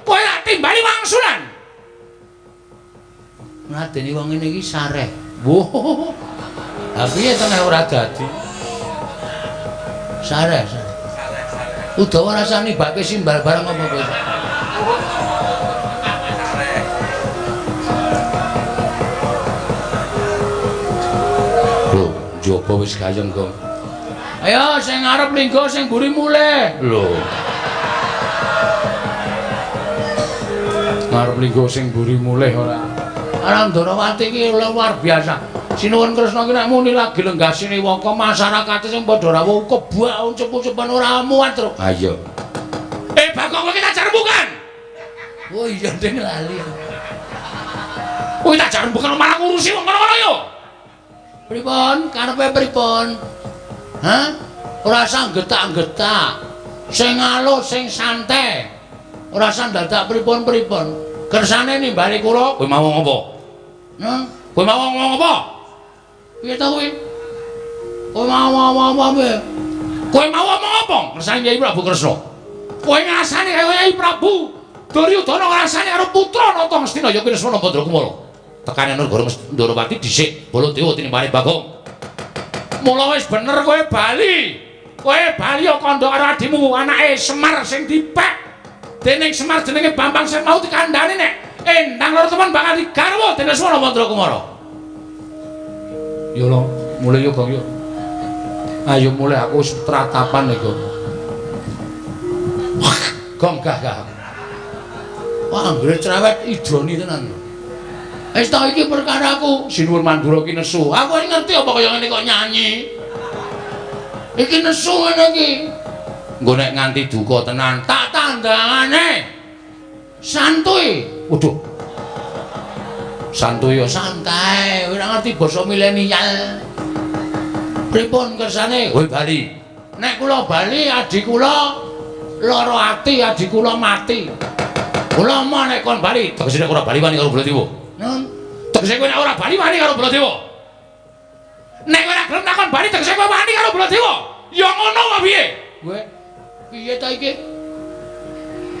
Kowe tak timbali wangsulan. Ngadeni wong ngene iki sareh. Wah. Ha piye to nek ora dadi? Sare, sare. Udawa rasane bake simbal barang apa kowe? Lho, njaba wis gayeng, Gong. Ayo sing ngarep linggo sing mburi mulih. Lho. Ngarep linggo sing mburi mulih ora. Arang Ndorowati iki luar biasa. Sinuwun Kresna iki nek muni lagi lenggah siniwaka masyarakate sing padha rawuh kebak uncup-uncupan ora muat, Truk. Ha iya. Bagong kowe tak jarembukan. Oh iya ding lali. Kowe tak jarembukan malah ngurusi wong kono-kono yo. Pripun? Karepe pripun? Hah? Ora usah getak-getak. Sing alus, sing santai. Ora usah dadak pripun-pripun. Kersane nimbali kula, kowe mau ngomong apa? Hah? Kowe mau ngomong apa? Piye ta kowe? Kowe mau ngomong apa piye? Kowe mau ngomong apa? Kersane Kyai Prabu Kresna. Kowe ngrasani kaya Kyai Prabu Duryudana ngrasani karo putra Nata Ngastina ya kuwi Lesmana Bandrakumara. Tekane Negara Ndorowati dhisik Baladewa tinimbane Bagong. Mula wis bener kowe bali. Kowe bali ya kandha karo adimu anake Semar sing dipek. Dening Semar jenenge Bambang sing mau dikandhani nek Endang Loro Temen bakal digarwa dening Lesmana Bandrakumara. Yo lho, mulih yo Gong yo. Ayo mulih aku wis tratapan iki. Gong gah gah. Wah, anggere cerewet idoni tenan. Wis ta iki perkaraku, Sinuwun Mandura ki nesu. Aku wis ngerti apa kaya ngene kok nyanyi. Iki nesu ngene iki. Engko nek nganti duka tenan, tak tandangane. Santuy. Waduh. Santuy yo santai, ora ngerti basa milenial. Pripun kersane? Kowe bali. Nek kula bali adi kula lara ati, adi kula mati. Kula moh nek kon bali, tegese nek ora bali wani karo Baladewa. Nun, tegese kowe nek ora bali wani karo Baladewa. Nek ora gelem takon bali tegese kowe wani karo Baladewa. Ya ngono wae piye? Kowe piye ta iki?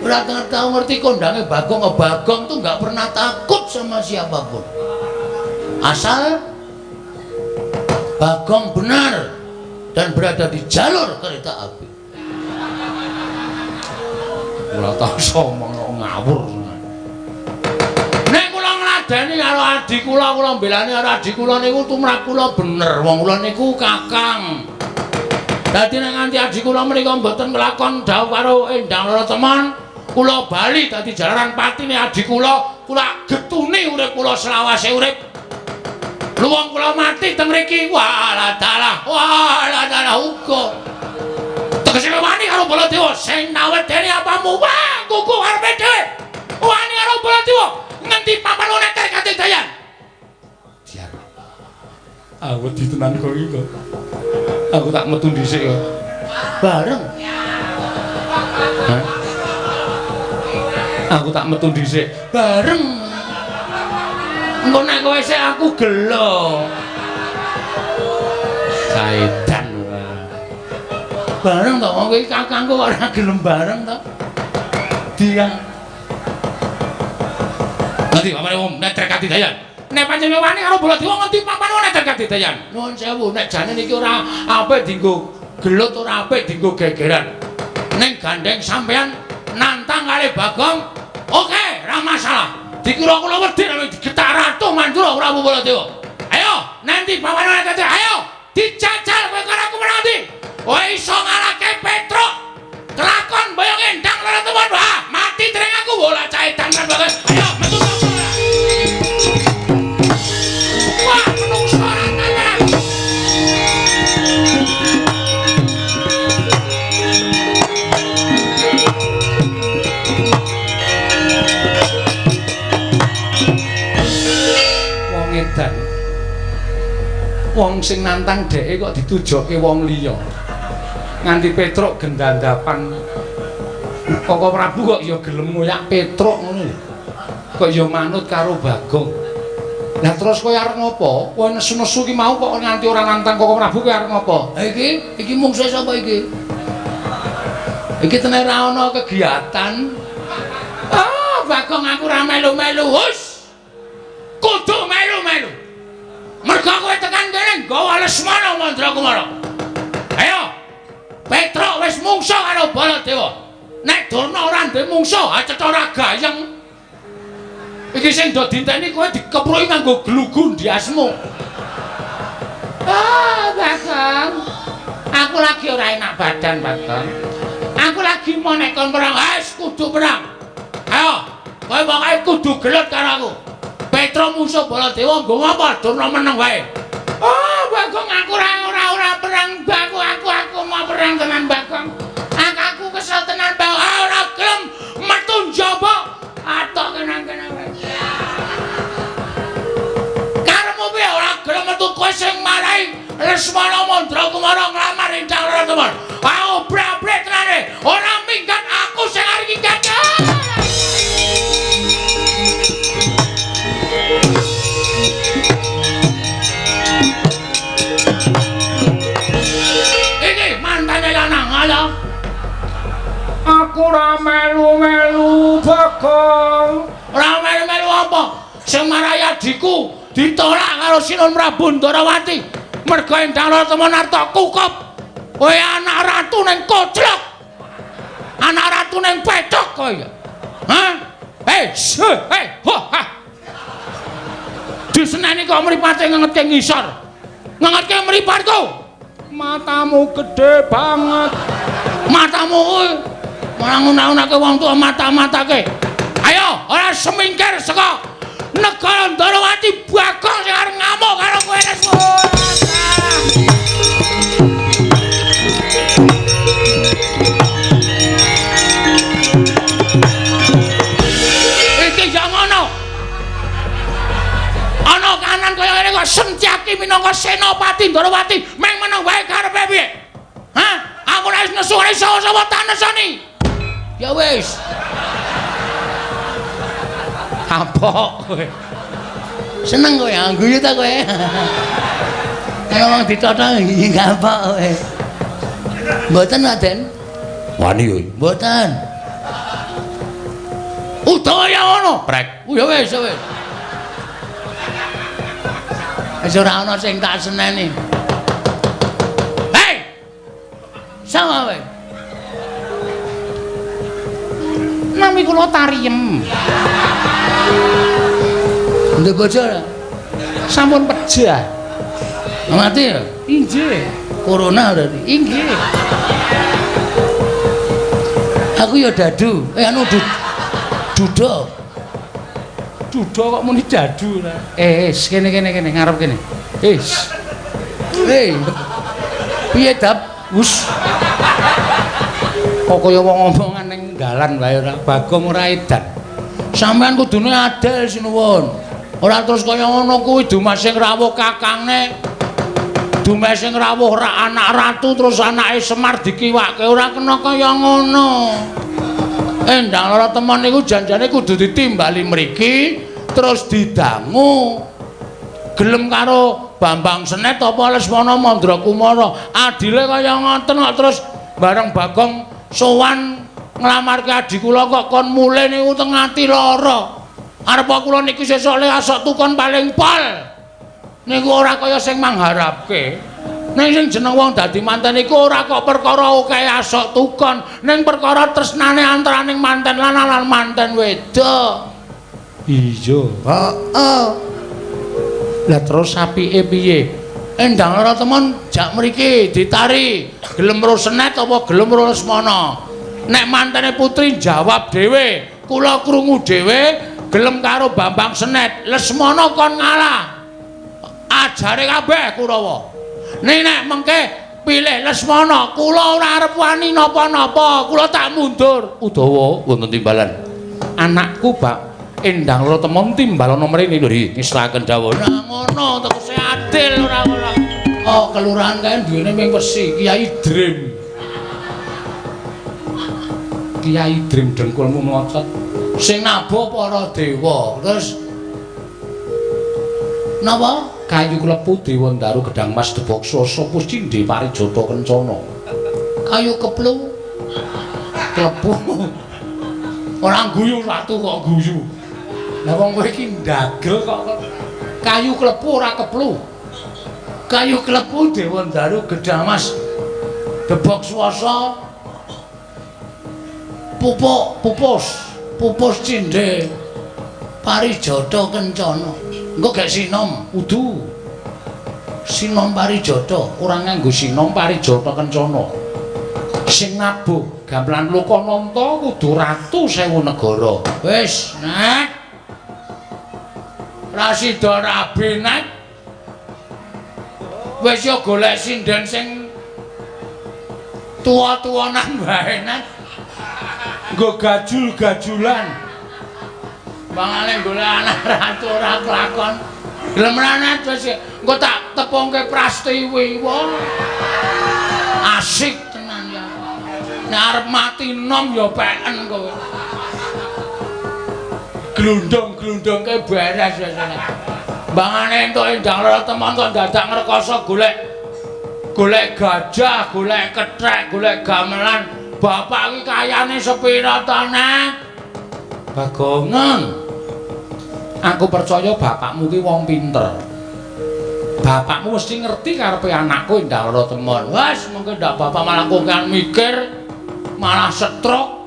Ora tau ngerti kondange Bagong. Bagong tuh nggak pernah takut sama siapapun. Asal Bagong benar dan berada di jalur kereta api. Ora tau ngomong ngawur. Nek kula ngladeni karo adi kula, kula mbelani karo adi kula niku tumrap kula bener. Wong kula niku kakang. Dadi nek nganti adi kula menika mboten nglakon dhawuh karo Endang Loro Temen, kula bali dadi jalaran patine adi kula, kula getuni urip kula selawase urip. Luwung kula mati teng mriki, walah dalah, walah dalah uga. Tegese wani karo Baladewa sing nawedeni apamu, wah kuku karepe dhewe. Wani karo Baladewa ngendi papan neter katidayan. Diar. Aku wedi tenan kok iki kok. Aku tak metu dhisik kok. Bareng. Hah? Aku tak metu dhisik. Bareng. Engko nek kowe sik aku gelo. Saedan ora. Bareng to wong iki kakangku kok ora gelem bareng to. Dia. Nanti papane wong neter katidayan. Nek pancen wani karo Baladewa ngendi papane wong neter katidayan. Nuwun sewu nek jane niki ora apik dienggo gelut, ora apik dienggo gegeran. Ning gandeng sampean nantang kali Bagong, oke, ora masalah. Dikira kula wedi nek digetak Ratu Mandura Prabu Baladewa. Ayo, nanti pawane neter, ayo dijajal kowe karo aku menang ndi? Kowe iso ngalahke Petruk. Kelakon boyong Endang Loro Temen. Wah, mati dereng aku bola caedan kan banget. Ayo, metu sapa ora? Wah, menungso ora tenan. Wong edan. Wong sing nantang dheke kok ditujoke wong liya. Nganti Petruk gendandapan. Koko Prabu kok ya gelem ngoyak Petruk ngono lho. Kok ya manut karo Bagong. Lah terus kowe arep ngopo? Kowe nesu-nesu ki mau kok nganti ora nantang Koko Prabu kowe arep ngopo? Ha iki, iki mungsuhe sapa iki? Iki tenan ora ana kegiatan. Ah, Bagong aku ora melu-melu. Hus. Kudu melu-melu. Mergo kowe tekan kene nggawa Lesmana Mandra Kumara. Ayo. Petruk wis mungsuh karo Baladewa. Nek Durna ora ndek mungsuh, ha cetha ora gayeng. Iki sing do dinteni kowe dikepruki nganggo glugu ndiasmu. Ah, Bagong. Aku lagi ora enak badan, Bagong. Aku lagi mau nek kon perang, wis kudu perang. Ayo, kowe pokoke kudu gelut karo aku. Petruk musuh Baladewa nggo ngapa Durna meneng wae. Oh, Bagong aku ora perang, Bagong. Aku mau perang tenan, Bagong. Aku kesel tenan, Bagong. Ah, ora gelem metu njaba. Atok kenang-kenang wae. Karepmu piye ora gelem metu kowe sing marai Lesmana Mandra Kumara nglamar Endang Lara Temon. Ah, obrak-abrik tenane. Ora minggat aku sing arep minggat. Iki mantane lanang ala. Aku ora melu-melu Bagong. Ora melu-melu apa? Sing marai adhiku ditolak karo Sinuwun Prabu Ndarawati. Mergo Endang Lara Temon arep kukup. Kowe anak ratu ning koclok. Anak ratu ning pethok kowe. Hah? Hei, hei, ho ha. Diseneni kok mripate ngengetke ngisor. Ngengetke mripatku. Matamu gede banget. Matamu kuwi malah ngunah-unahke wong tuwa mata-matake. Ayo, ora semingkir saka negara Ndarawati. Bagong sing arep ngamuk karo kowe Lesmana. Iki ya ngono. Ana kanan kaya ngene kok Setyaki minangka Senopati Ndarawati meng meneng wae karepe piye? Hah? Aku ora wis nesu ora iso sapa tak nesoni. Ya wis. Kapok kowe. Seneng kowe guyu ta kowe. Kalau wong ditotong kapok kowe. Mboten, Raden. Wani kowe. Mboten. Utawa ya ngono, prek. Ya wis, ya wis. Wis ora ana sing tak seneni. Hei! Sama kowe. Nami kula Tariem. Ndek bojo ora? Sampun pejah. Mati ya? Inggih. Corona berarti. Inggih. Aku ya dadu. Anu duda. Duda kok muni dadu ora? Kene kene ngarep kene. Hei. Piye dap? Wus. Kok kaya wong omongan ning dalan wae ora. Bagong ora edan. Sampeyan kudune adil sinuwun. Ora terus kaya ngono kuwi dumas sing rawuh kakangne. Dumas sing rawuh ra anak ratu terus anake Semar dikiwake ora kena kaya ngono. Endang Lara Temon niku janjane kudu ditimbali mriki terus didangu. Gelem karo Bambang Senet apa Lesmana Mandra Kumara. Adile kaya ngoten kok terus bareng Bagong sowan nglamarke adhi kula kok kon mulih niku teng ati lara. Arep kula niki sesuk le asok tukon paling pol. Niku ora kaya sing mangharapke. Ning sing jeneng wong dadi manten iku ora kok perkara akeh asok tukon, ning perkara tresnane antaraning manten lanang lan manten wedok. Iya. Heeh. Lah terus apike piye? Endang Lara Temon jak mriki ditari, gelem ro Senet apa gelem ro Lesmana? Nek mantene putri jawab dhewe, kula krungu dhewe gelem karo Bambang Senet, Lesmana kon ngalah. Ajare kabeh Kurawa. Ning nek mengke pilih Lesmana, kula ora arep wani napa-napa, kula tak mundur. Udawa wonten timbalan. Anakku Bak Endang Lara Temon timbalana mrene lho, ngislaken dawuh. Nah ngono tegese adil ora ora. Oh, kelurahan kae duwene ming wesi, Kiai Drim. Kiai Drim dengkulmu mlocot. Sing nabuh para dewa. Terus napa? Kayu klepu dewa ndaru gedang mas debok sasa puscindhe parijata kencana. Kayu keplu klepu. Ora guyu ratu kok guyu. Lah wong kowe iki ndagel kok kayu klepu ora keplu. Kayu klepu Dewandaru Gedhang Mas. Debok swasa pupuk pupus, pupus cindhe Parijata Kencana. Engko gek sinom udu. Sinom Parijata, ora nganggo sinom Parijata Kencana. Sing nabuh gamelan Lokananta kudu ratu sewu negara. Wis, Nek. Ra sida rabi, Nek. Wis ya golek sinden sing tuwa-tuwanan wae, Nek. Nggo gajul-gajulan. Mangane golek anak ratu ora kelakon. Gelem ra, Nek? Wis engko tak tepungke Prastiwi. Wah. Asik tenan ya. Nek arep mati nom ya peken kowe. Glundung-glundungke beres wis. Mbangane entuk Endang Lara Temon kok dadak ngrekoso golek golek gajah, golek kethek, golek gamelan. Bapak iki kayane sepira to, Nek? Bagongan. Aku percaya bapakmu ki wong pinter. Bapakmu mesti ngerti karepe anakku Endang Lara Temon. Wes, mengko ndak bapak malah kokean mikir, malah stroke.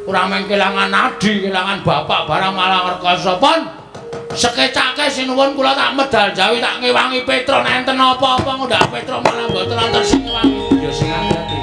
Ora mung kelangan adi, kelangan bapak barang malah ngrekoso pun. Sekecake sinuwun kula tak medal jawi tak ngewangi Petro nek enten apa-apa ngundak Petro malah mboten wonten sing ngewangi. Ya sing ati-ati.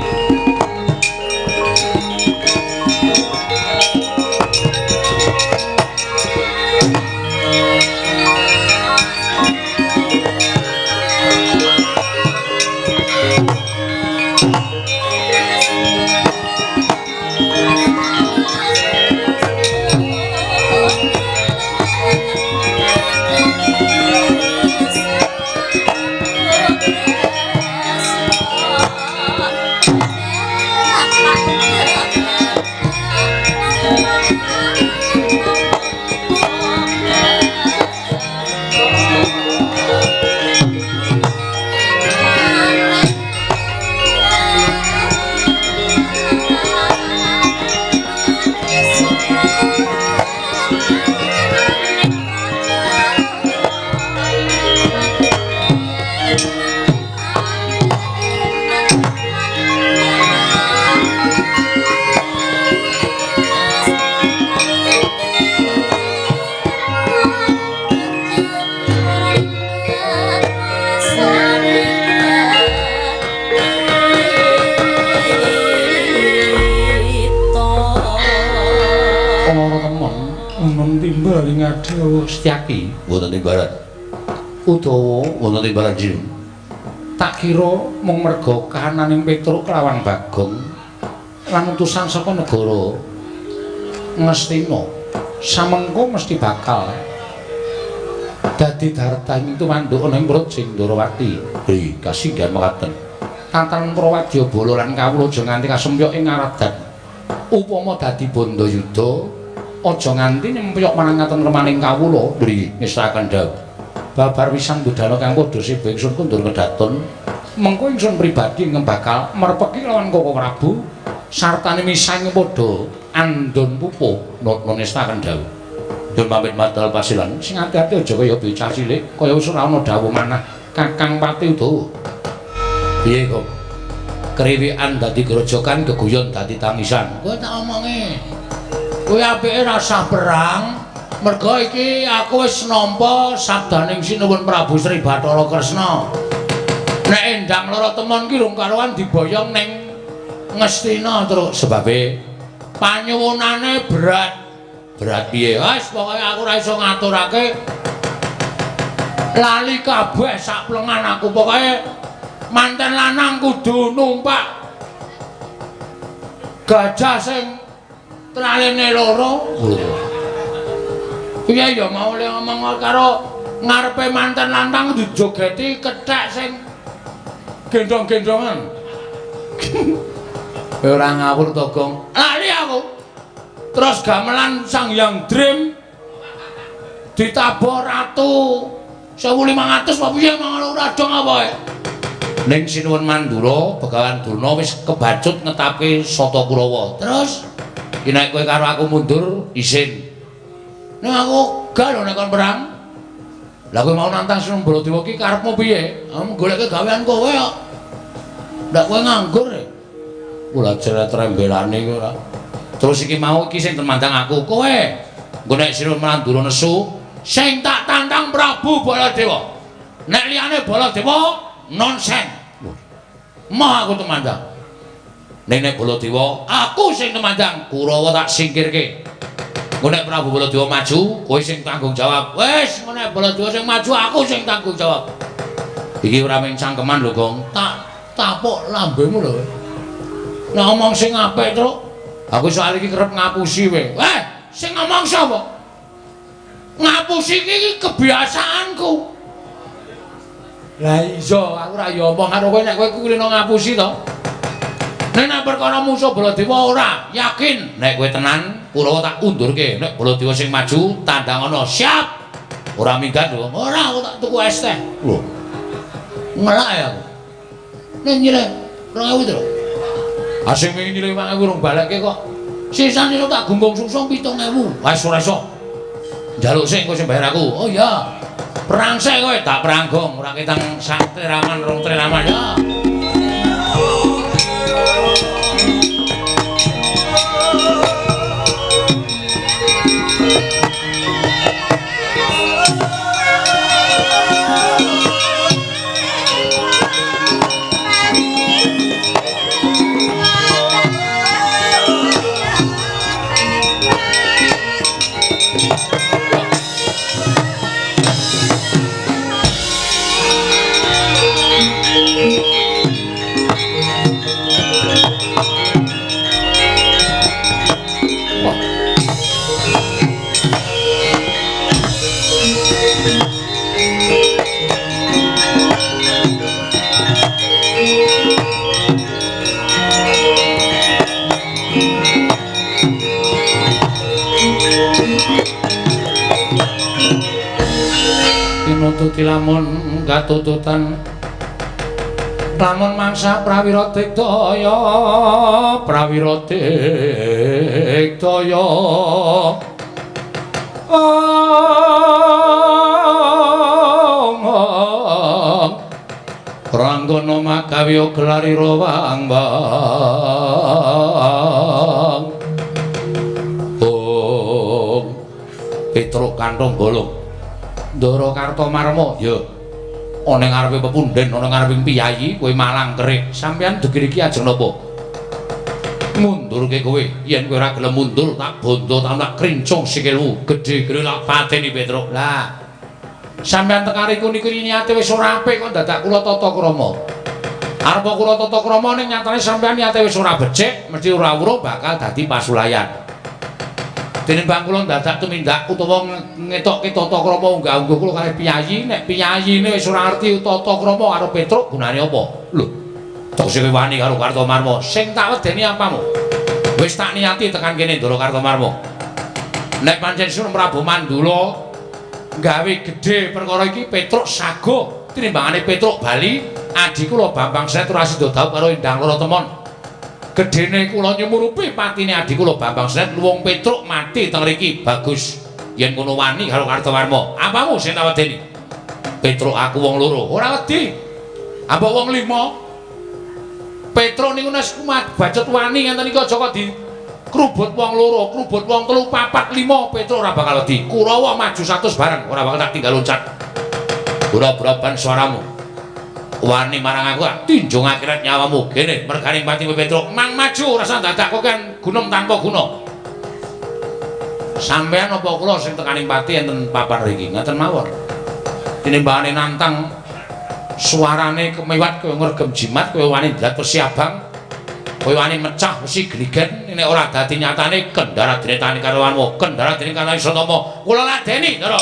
Setyaki wonten timbalan. Udawa wonten timbalan jin. Tak kira mung merga kahananing Petruk kelawan Bagong lan utusan saka negara Ngastina samengko mesti bakal dadi dartang tumanduk ana ing Praja Ndrawati. Hei, kasinggihan mekaten. Tatanan Prawadya bala lan kawula aja nganti kasempyok ing aradan. Upama dadi bandayuda aja nganti nyempyok marang katentremaning kawula. Nggih, ngestakaken dawuh. Babar wisan budana kang padha siba ingsun kundur kedaton. Mengko ingsun pribadi ingkang bakal merpeki lawan Koko Prabu sartane misah ing padha andon pupuh. Nata ngestakaken dawuh. Nyuwun pamit madal pasilan. Sing ati-ati aja kaya bocah cilik, kaya wis ora ana dawuh manah Kakang Pati Udawa. Piye kok? Kriwikan dadi grojokan, geguyon dadi tangisan. Kowe tak omongi. Kowe apike rasah perang, merga iki aku wis nampa sabdaning Sinuwun Prabu Sri Bathara Kresna. Nek Endang Lara Temon ki rung karuan diboyong ning Ngastina terus sebabe panyuwunane berat. Berat piye? Wis pokoke aku ora iso ngaturake. Lali kabeh sak plengan aku pokoke manten lanang kudu numpak gajah sing tralene loro. Piye ya mau le ngomong karo ngarepe manten lanang dijogeti kethek sing gendong-gendongan. Kowe ora ngawur to, Gong? Lali aku. Terus gamelan Sang Hyang Dream ditabuh ratu 1500 apa piye mangan ora dong apa ae. Ning Sinuwun Mandura, Begawan Durna wis kebacut ngetapke Sata Kurawa. Terus iki nek kowe karo aku mundur isin. Nek aku gak lho nek kon perang. Lah kowe mau nantang Sinuwun Baladewa ki karepmu piye? Aku goleke gawean kowe kok. Ndak kowe nganggur e. Kula jeret rembelane iki ora. Terus iki mau iki sing temandang aku kowe. Engko nek Sinuwun Mandura nesu, sing tak tantang Prabu Baladewa. Nek liyane Baladewa nonsen. Moh aku temandang. Ning nek Baladewa, aku sing temandang, Kurawa tak singkirke. Engko nek Prabu Baladewa maju, kowe sing tanggung jawab. Wis, engko nek Baladewa sing maju, aku sing tanggung jawab. Iki ora mung cangkeman lho, Gong. Tak tapuk lambemu lho. Nek ngomong sing apik, Truk. Aku soal iki kerep ngapusi kowe. Weh, sing ngomong sapa? Ngapusi iki kebiasaanku. Lah iya, aku ora ya omong karo kowe nek kowe kulino ngapusi to. Nek nek perkara musuh Baladewa ora, yakin nek kowe tenan Kurawa tak undurke. Nek Baladewa sing maju, tandang ana siap. Ora minggat lho. Ora, aku tak tuku es teh. Lho. Ngelak ya aku. Nek nyileh 2000 to. Ah sing wingi nyileh 5000 urung balekke kok. Sisane tak gunggung sungsung 7000. Wis ora iso. Njaluk sik engko sing bayar aku. Oh iya. Perang sik kowe, tak perang gong, ora ketang sak triraman rong triraman ya. Tinututi lamun katututan lamun mangsa prawira digdaya prawira digdaya Ranggana magawe gelarira wang-wang Ong Petruk kantong bolong Ndara Kartomarma ya ana ing ngarepe pepunden ana ngarepe piyayi kowe malang kerik sampeyan degir iki ajeng napa mundurke kowe yen kowe ora gelem mundur tak bondo tak krincung sikilmu gedhe-gedhe tak pateni Petruk lah sampeyan tekan riku niku niate wis ora apik kok dadak kula tata krama arep kula tata krama ning nyatane sampeyan niate wis ora becik mesti ora weruh bakal dadi pasulayan. Tinimbang kula dadak tumindak utawa ngetokke tata krama unggah-ungguh kula kalih piyayi, nek piyayine wis ora ngerti tata krama karo Petruk gunane apa? Lho, tegese kowe wani karo Kartomarma. Sing tak wedeni apamu? Wis tak niati tekan kene Ndara Kartomarma. Nek pancen Sinuwun Prabu Mandula gawe gedhe perkara iki Petruk sago tinimbangane Petruk bali adhi kula Bambang Senet ora sida dhaup karo Endang Loro Temon. Gedhene kula nyumurupi patine adhi kula Bambang Senet luwung Petruk mati teng riki bagus yen kono wani karo Kartowarma apamu sing tak wedeni Petruk aku wong loro ora wedi apa wong lima Petruk niku wis bacut wani ngenten iki aja kok di krubut wong loro krubut wong telu papat lima Petruk ora bakal wedi Kurawa maju 100 bareng ora bakal tak tinggal loncat ora braban suaramu wani marang aku tinjung akhirat nyawamu kene merganing pati Petruk mang maju rasa dadak kok kan gunung tanpa guna sampean apa kula sing tekaning pati enten papan riki ngaten mawon tinimbangane nantang suarane kemiwat kaya ngregem jimat kaya wani ndat wesi abang kaya wani mecah wesi gligen nek ora dadi nyatane kendara dene tani karo kendara dene karo Satama kula ladeni ndara.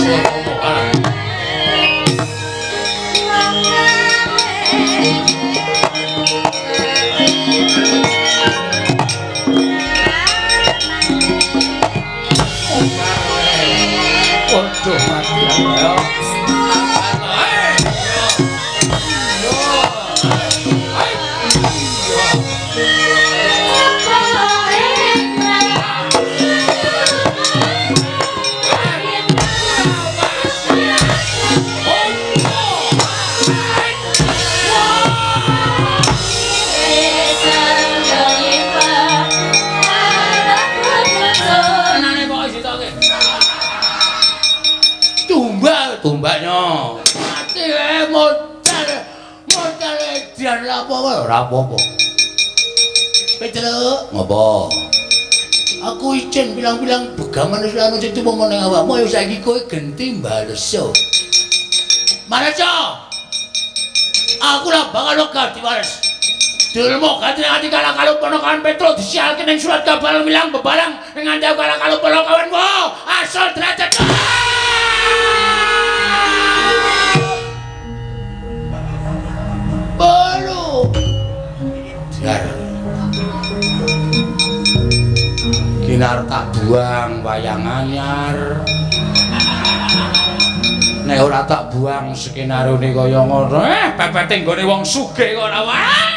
Suwatama. Waduh mati ya. Tumbaknya mati modal modal edian apa ora apa-apa. Petruk ngopo? Aku izin bilang-bilang begaman wis ana sing tumo ning awakmu ayo saiki kowe genti baleso. Baleso. Aku lah bakal lega diwales. Dulmu ganti ati kalah kalau ponokan Petruk disialke ning surat kabar milang bebalang ning nganti kalah kalau ponokan wo asal derajat. Baru jar kinar tak buang wayang anyar nek ora tak buang skenarione kaya ngono pepete nggone wong sugih kok ora wah.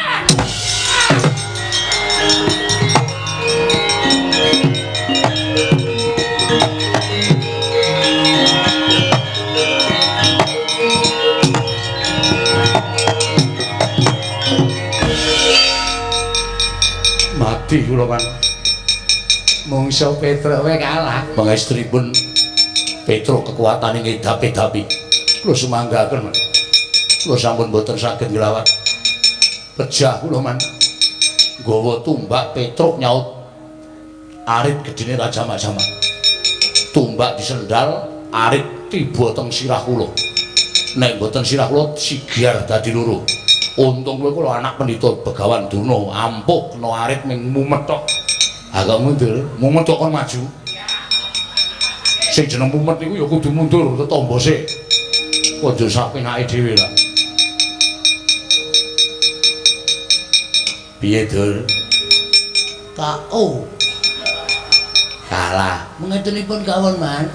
Mati kula kan. Mungso Petruk wae kalah. Pangestripun Petruk kekuatane ngedapi-dapi. Kula sumanggaken, Man. Kula sampun boten saged nglawat. Pejah kula, Man. Nggawa tumbak Petruk nyaut arit gedene Raja Majama. Tumbak disendal, arit tiba teng sirah kula. Nek boten sirah kula sigar dadi loro. Untung kowe kula anak pendhita Begawan Durna, ampuh kena arit ming mumet tok. Agak mundur, mumet kok kon maju. Sing jeneng mumet niku ya kudu mundur tetombo sik. Aja sapenake dhewe lah. Piye, Dur? KO. Kalah. Mengetenipun kawon, Man.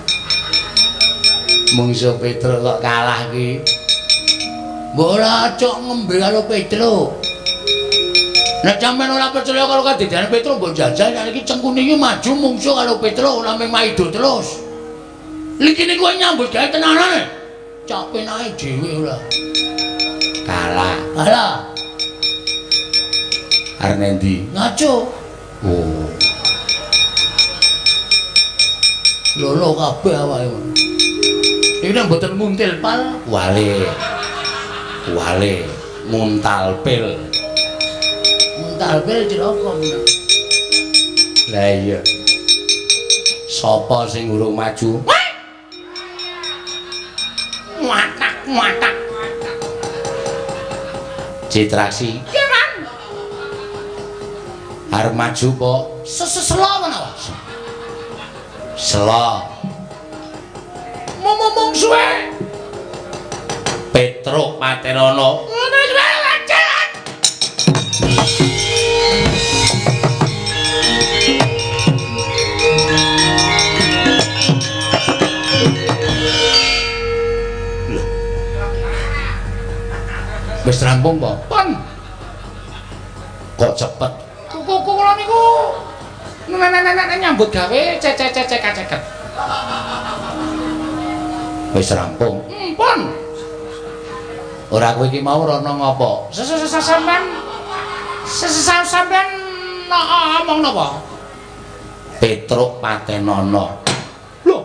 Mungso Petruk kok kalah iki. Mbok ora cok ngembe karo Petruk. Nek sampean ora percaya karo kadidane Petruk mbok jajal nek iki cengkune iki maju mungsuh karo Petruk ora mung maido terus. Liki niku nyambut gawe tenanan. Cok penake dhewe ora. Kalah. Kalah. Arep endi? Ngaco. Oh. Lolo kabeh awake. Iki nek mboten muntil pal wale. Wale muntal pil. Muntal pil cilaka. Lah iya. Sapa sing urung maju? Watak watak. Citraksi. Iya, Man. Arep maju kok seselo menawa. Selo. Mumung suwe. Petruk Patenono. Wis rampung po? Pun. Kok cepet? Kula niku nenek-nenek nyambut gawe cecek-cecek. Wis rampung. Pun. Ora kowe iki mau rono ngopo? Sampean sampean omong napa? Petruk Patenono. Lho.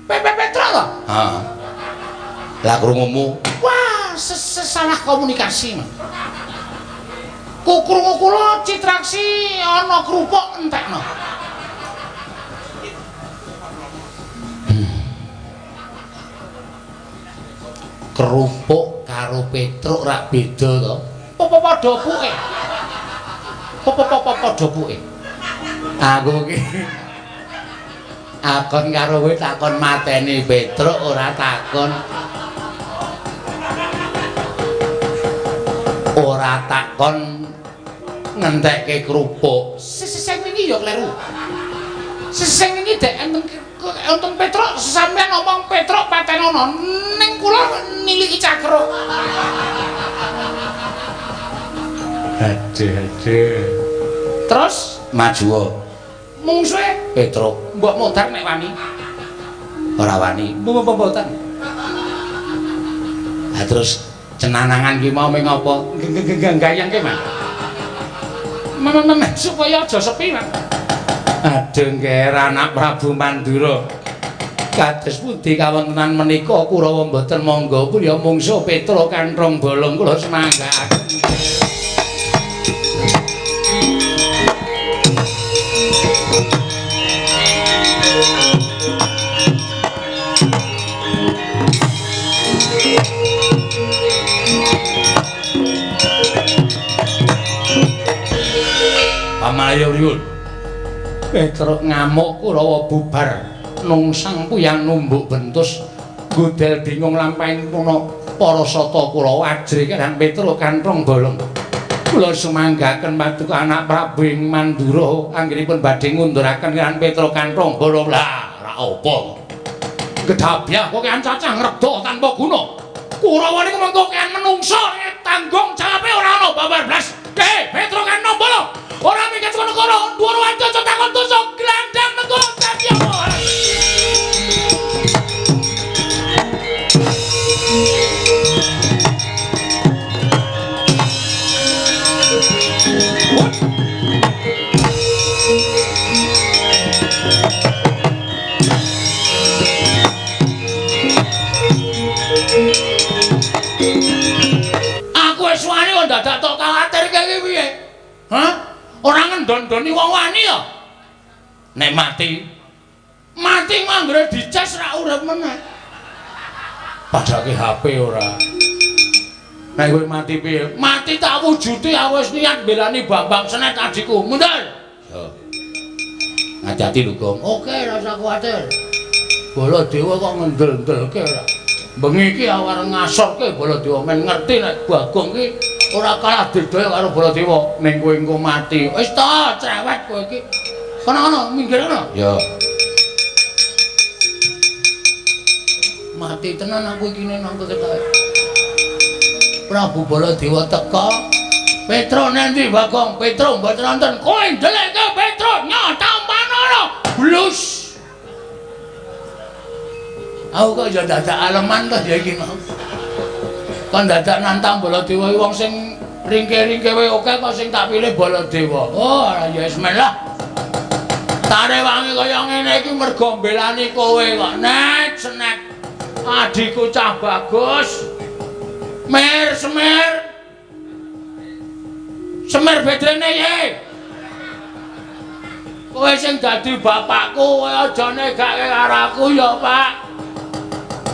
Petruk to? Heeh. Lah krungumu? Wah, salah komunikasi, Mas. Krungu kula Citraksi ana kerupuk entekno. Kerupuk karo Petruk rak beda to? Apa padha puke? Apa padha puke? Akon karo kowe takon mateni Petruk ora takon. Ora takon ngentekke kerupuk. Sing wingi ya kleru. Sing wingi dek enten Petruk sampeyan ngomong Petruk patenono ning kula niliki cakruk. Aduh aduh. Terus maju mungsuhe Petruk. Mbok modar nek wani. Ora wani. Mboten. Ha terus cenanangan ki mau ming apa? Gayangke, Mas. Mem supaya aja sepi, Mas. Aduh ngger anak Prabu Mandura. Kados pundi kawontenan menika Kurawa mboten mangga kula mungsuh Petruk kanthong bolong kula semanggaaken. Pamalayu riwul. Petruk ngamuk Kurawa bubar nungsang puyang numbuk bentus godel bingung lampahing puna para sata Kurawa ajrih karang Petruk kanthong bolong. Kula sumanggaken paduka anak Prabu ing Mandura anggenipun badhe ngunduraken karang Petruk kanthong bolong. Lah ora apa. Gedhabyah kok kean cacah ngredha tanpa guna. Kurawa niku mengko kean menungsa tanggung jawabe ora ana babar blas. Petruk kanthong bolong. Ora mikir kono-kono, dhuwur waca takon dosa glandang negara dadi apa. Aku wis wani kok dadak tok kuwatir iki piye? Hah? Ora ngendon-ndoni wong wani ya. Nek mati, mati manggere dicas ra urip meneh. Padake HP ora. Nek kowe mati piye? Mati tak wujude aku wis niat mbelani Bambang Senet adikku. Mundur. Yo. Hati-hati lho, Gong. Oke, rasa kuwatir. Baladewa kok ngendel-ndelke ora. Bengi iki aku arep ngasorke Baladewa men ngerti nek Bagong iki ora kalah didaya karo Baladewa. Ning kowe engko mati. Wis ta, cerewet kowe iki. Kono-kono minggir kono. Ya. Mati tenan aku iki nang ketoke. Prabu Baladewa teka. Petruk nendi Bagong? Petruk mboten nonton. Kowe ndelekke Petruk nyata manono. Blus. Aku kok ya dadak aleman to ya iki mau. Kon dadak nantang Baladewa wong sing ringke-ringke wae oke kok sing tak pilih Baladewa. Oh, ya wis men lah. Tarewangi kaya ngene iki mergo mbelani kowe kok. Nek senek adikku cah bagus. Mer semer. Semer bedrene ye. Kowe sing dadi bapakku, kowe aja negake karo aku ya, Pak.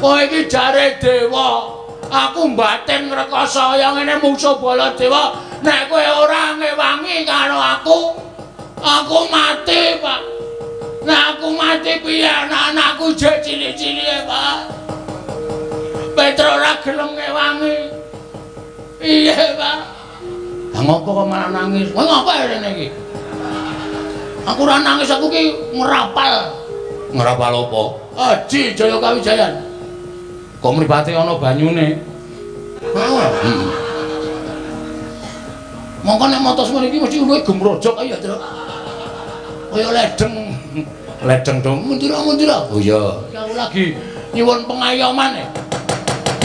Kowe iki jare dewa. Aku mbatin ngrekoso kaya ngene mungsuh Baladewa. Nek kowe ora ngewangi karo aku, aku mati, Pak. Nek aku mati piye anak-anakku jek cilik-cilike, Pak. Petruk ora gelem ngewangi. Piye, Pak? Lah ngopo kok malah nangis? Kowe ngopo rene iki? Aku ora nangis, aku ki ngrapal. Ngrapal apa? Aji Jaya Kawijayan. Kok mripate ana banyune? Heeh. Mongko nek mata semene iki mesti luwih gemrojok ae ya, Truk. Kaya ledeng. Ledeng dong, mundura-mundura. Oh iya. Aku lagi nyuwun pengayoman.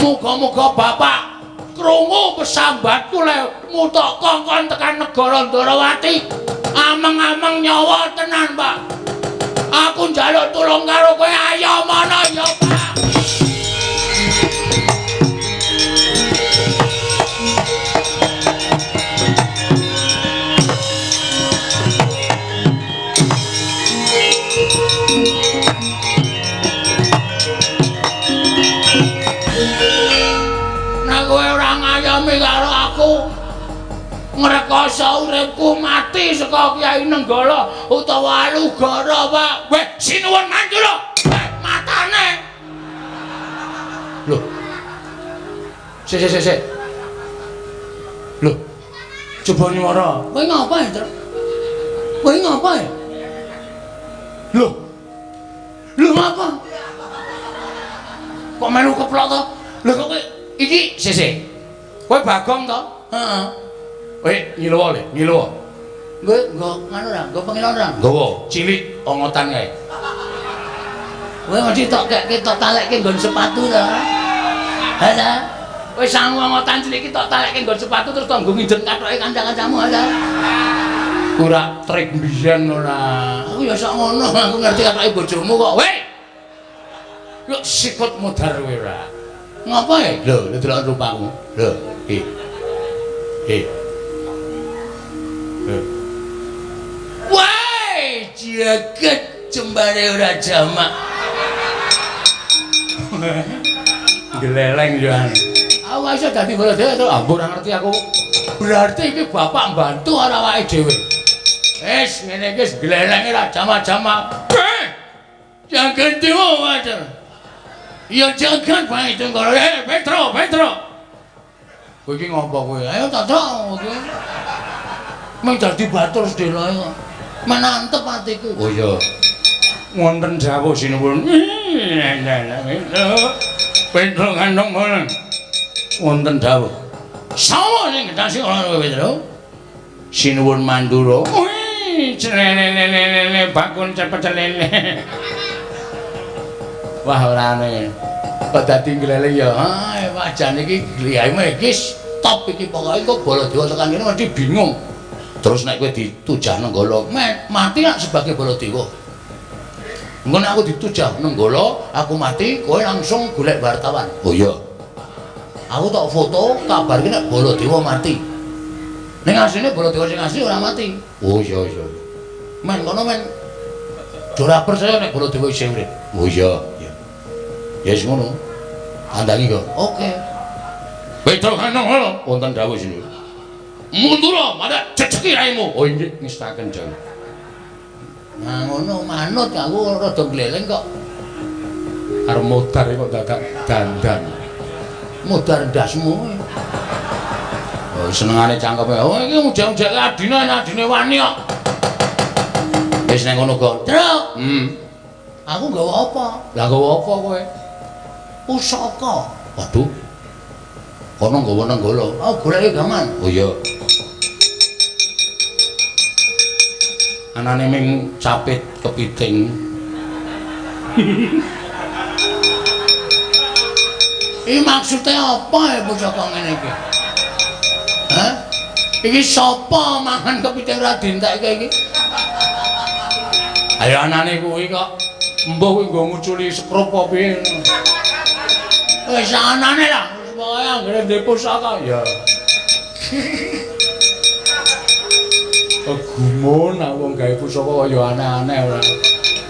Muga-muga bapak krungu pesambatku le mutok kongkon tekan negara Ndorowati. Ameng-ameng nyawa tenan, Pak. Aku njaluk tulung karo kowe, ayo mana ya, Pak. Nek kowe ora ngayomi karo aku, Ngrekoso uripku mati saka Kyai Nenggala utawa Alugara, Pak. Weh, sinuwun Mandura. Weh, matane. Lho. Sik sik sik. Lho. Coba nyuwara. Kowe ngapa ya, Truk? Kowe ngapa ya? Lho. Lho ngapa? Kok melu keplok to? Lho kok kowe iki sik sik. Kowe Bagong to? Heeh. Kowe ngiluwa le, ngiluwa. Kowe nggo nganu ra, nggo pengilon ra? Nggawa, cilik ongotan kae. Kowe mesti tok kekke tok talekke nggon sepatu to. Ha ta? Kowe sangu ongotan cilik iki tok talekke nggon sepatu terus tok nggo nginjen kathoke kanca-kancamu ha ta? Ora trik mbiyen ora. Aku ya sok ngono, aku ngerti kathoke bojomu kok. Weh. Yo sikut modar kowe ora. Ngapa e? Lho, lho delok rupamu. Lho, iki. Iki. Lho. Wah, jagat jembare ora jamak. Gleleng yo. Aku iso dadi Baladewa to. Ah, ora ngerti aku. Berarti iki bapak mbantu ora awake dhewe. Wis ngene iki wis glelenge ra jamak-jamak. Jagat dewa wajar. Ya jagat bae Tenggara. Petro, Petro. Kowe iki ngopo kowe? Ayo tak kowe. Mung dadi batur sedheloe kok. Menantep atiku. Oh iya. Wonten dawuh sinuwun. Petro kandhong ngono. Wonten dawuh. Sapa sing gendhasi ora kowe, Petro? Sinuwun Mandura. Wih, celelelelele bakun cepet celele. Wah ora aneh. Kok dadi ngleleng ya. Ah, wajane iki gliyahmu iki stop iki pokoke kok Baladewa tekan kene mesti bingung. Terus nek kowe ditujah Nenggala, mati nak sebagai Baladewa. Engko nek aku ditujah Nenggala, aku mati, kowe langsung golek wartawan. Oh iya. Aku tak foto kabarke nek Baladewa mati. Ning asline Baladewa sing asli ora mati. Oh iya iya. Men kono men ora percaya nek Baladewa isih urip. Oh iya. Ya wis ngono. Andangi kok. Oke. Petro Kanong wonten dawuh sini. Mundura, madhak jejeki raimu. Oh inggih ngestaken dawuh. Nah ngono manut aku rada gleleng kok. Arep modar kok dadak dandan. Modar ndasmu. Oh senengane cangkeme. Oh iki ujang-ujake adine adine wani kok. Wis nang ngono kok. Truk. Aku nggawa apa? Lah nggawa apa kowe? Pusaka. Waduh. Kono nggawa Nenggala. Oh, goleke gaman. Oh iya. Anane ming capit kepiting. Iki maksude apa ya pusaka ngene iki? Hah? Iki sapa mangan kepiting ora dientekke iki? Ayo anane kuwi kok mbuh kuwi nggo nguculi sekrup apa piye. Wis anane lah, pokoke anggere ndek pusaka ya. Gumun aku wong gawe pusaka kaya aneh-aneh ora.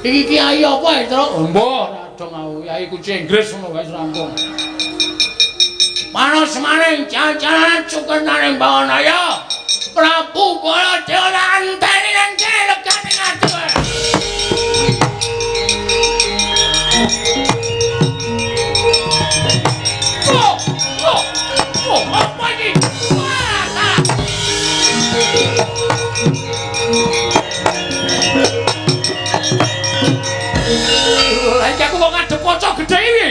Iki kiai apa ya, Truk? Mbuh, ora dong aku kiai kucing Inggris ngono wae rampung. Manos maning jajanan cukenaning Bawanaya. Prabu Baladewa anteni nang kene legane ngadu. Oh, apa iki? Wah, iki aku kok ngadep kaca gedhe iki.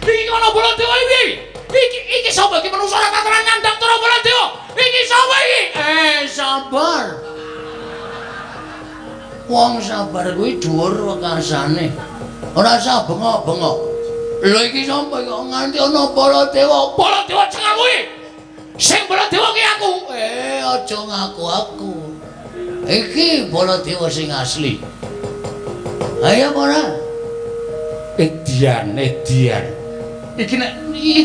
Iki ana Baladewa iki. Iki sapa iki manungsa ora katoran nyandang cara Baladewa. Iki sapa iki? Sabar. Wong sabar kuwi dhuwur wekarsane. Ora usah bengok-bengok. Lho iki sapa kok nganti ana Baladewa? Baladewa cengelmu iki. Sing Baladewa ki aku. Aja ngaku aku. Iki Baladewa sing asli. Ayo ora? Edian, edian. Iki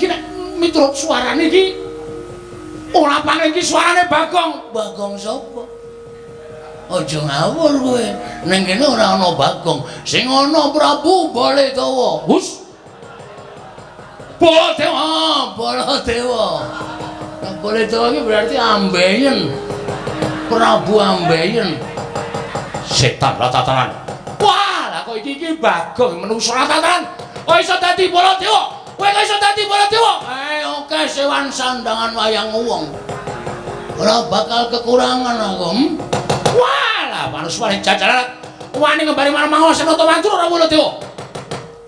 nek miturut suarane iki ora paling iki suarane Bagong. Bagong sapa? Aja ngawur kowe. Ning kene ora ana Bagong. Sing ana Prabu Baladewa. Hus. Baladewa, Baladewa. Baladewa iki berarti ambeien. Prabu Ambeyen. Setan ratatanan. Wah, lah kok iki iki Bagong menungso ratatanan. Kok iso dadi Baladewa? Kowe kok iso dadi Baladewa? Oke sewan sandangan wayang wong. Ora bakal kekurangan aku. Wah, lah manuswane jajalan wani ngembari marang Mangawa Senata Mandura ora Baladewa.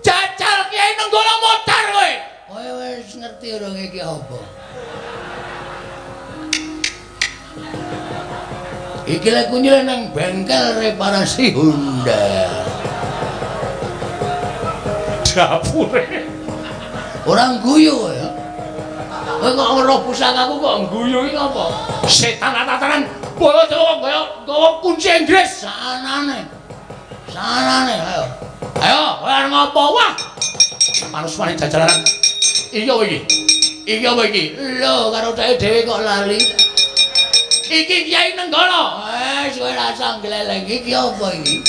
Jajal Kyai Nenggala modar kowe. Kowe wis ngerti ora iki apa? Iki lek kunyile nang bengkel reparasi Honda. Dapure. Ora guyu ya. Kowe kok ora pusakaku kok guyu iki apa? Setan tatanan Baladewa kaya nggawa kunci Inggris. Sanane. Sanane ayo. Ayo, kowe arep ngopo? Wah. Manuswane jajalan. Iki apa iki? Iki apa iki? Lho, karo dheke dhewe kok lali. Iki Kyai Nenggala. Wis kowe rasa gleleng iki apa iki?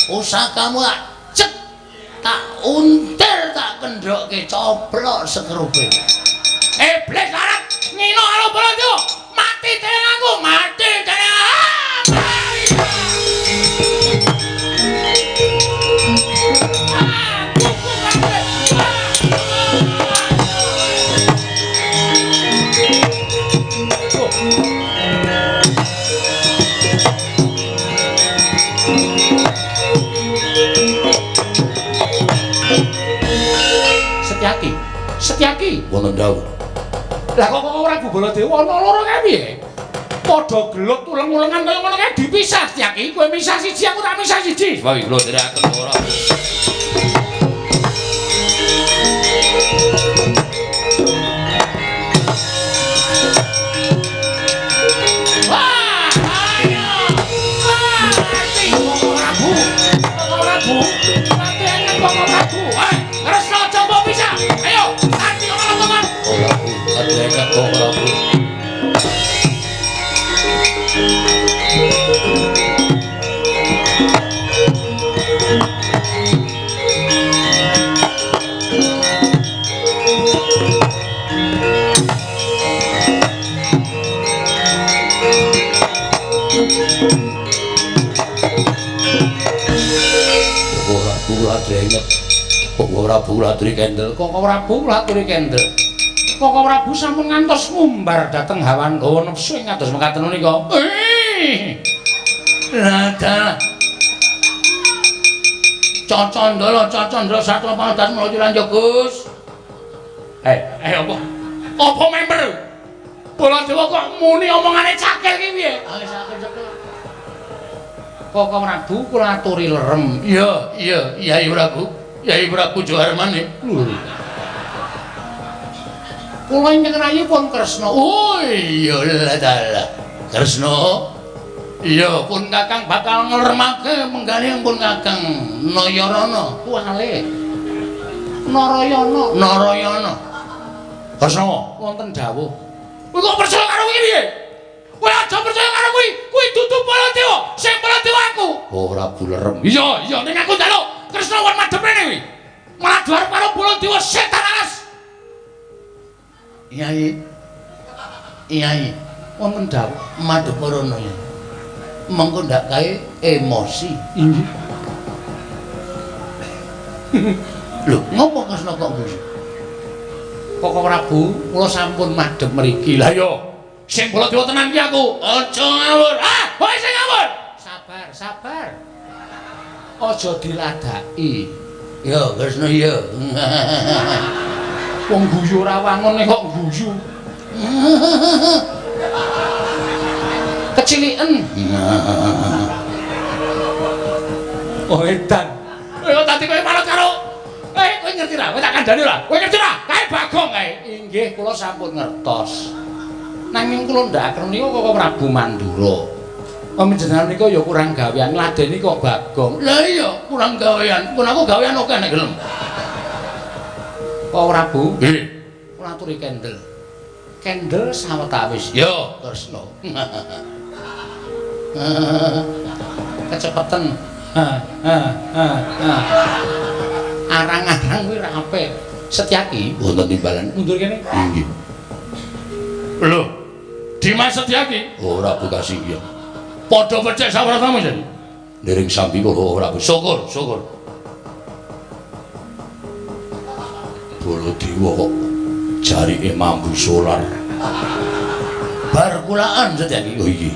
Pusakamu tak cek, tak untir, tak kendhokke coplok sekrupe. Iblis larat ngino karo Baladewa. Mati dening aku, mati dening aku. Setyaki, Setyaki wonten dawuh. Lah kok Prabu Baladewa ana loro kae piye? Padha gelut uleng-ulengan kaya ngono kae dipisah Setyaki. Kowe misah siji, aku tak misah siji. Wah, kula dherekaken ora. Wah, ayo. Wah, mati Koko Prabu. Koko Prabu. Mati Koko Prabu. Hei, Kresna aja mbok pisah. Ayo, mati kok teman. Ora, adek Koko Prabu. Koko Prabu laturi kendel, Koko Prabu laturi kendel. Koko Prabu sampun ngantos ngumbar dhateng hawan hawa nepsu ing kados mekaten menika. Lah dalah. Cacandala, cacandala satwa pangadas mlayu lan Gus. Apa? Apa member? Baladewa kok muni omongane cakil ki piye? Cakil-cakil. Koko Prabu kula aturi lerem. Iya, iya, Yai Prabu. Yai Prabu Joharmani. Kula ingkang rayi pun Kresna. Oh iya lah dalah. Kresna. Iya, pun Kakang bakal ngleremake menggalih pun Kakang Nayarana. Kuwale. Narayana, Narayana. Kresna wonten dawuh. Kowe kok percaya karo kuwi piye? Kowe aja percaya karo kuwi. Kuwi dudu Baladewa, sing Baladewa aku. Oh, Prabu lerem. Iya, iya ning aku njaluk Kresna won madhep rene kuwi. Malah arep karo Baladewa setan alas. Yai. Yai, wonten dawuh madhep rono ya. Mengko ndak kae emosi. Inggih. Lho, ngopo Kresna kok guyu? Koko Prabu, kula sampun madhep mriki. Lah iya, sing Baladewa tenan ki aku. Aja ngawur. Ah, kowe sing ngawur. Sabar, sabar. Aja diladaki. Ya, Kresna ya. Wong guyu ora wangun kok guyu. Keciliken. Oh edan. Kowe kok dadi kowe manut karo kowe ngerti ra? Kowe tak kandhani ora? Kowe ngerti ra? Kae Bagong kae. Inggih, kula sampun ngertos. Nanging kula ndakaken niku Koko Prabu Mandura. Panjenengan niku ya kurang gawean, ngladeni kok Bagong. Lah iya, kurang gawean. Pun aku gawean akeh nek gelem. Koko Prabu, nggih. Kula aturi kendel. Kendel sawetawis. Ya, Kresna. Kecepeten. Arang-arang kuwi ra apik. Setyaki wonten timbalan mundur kene. Inggih. Lho, Dimas Setyaki. Oh, Prabu Kasinggihan. Padha becik sawratamu jadi. Niring sambi kula Prabu. Syukur, syukur. Baladewa kok jarike mambu solar. Bar kulaan Setyaki. Oh iya.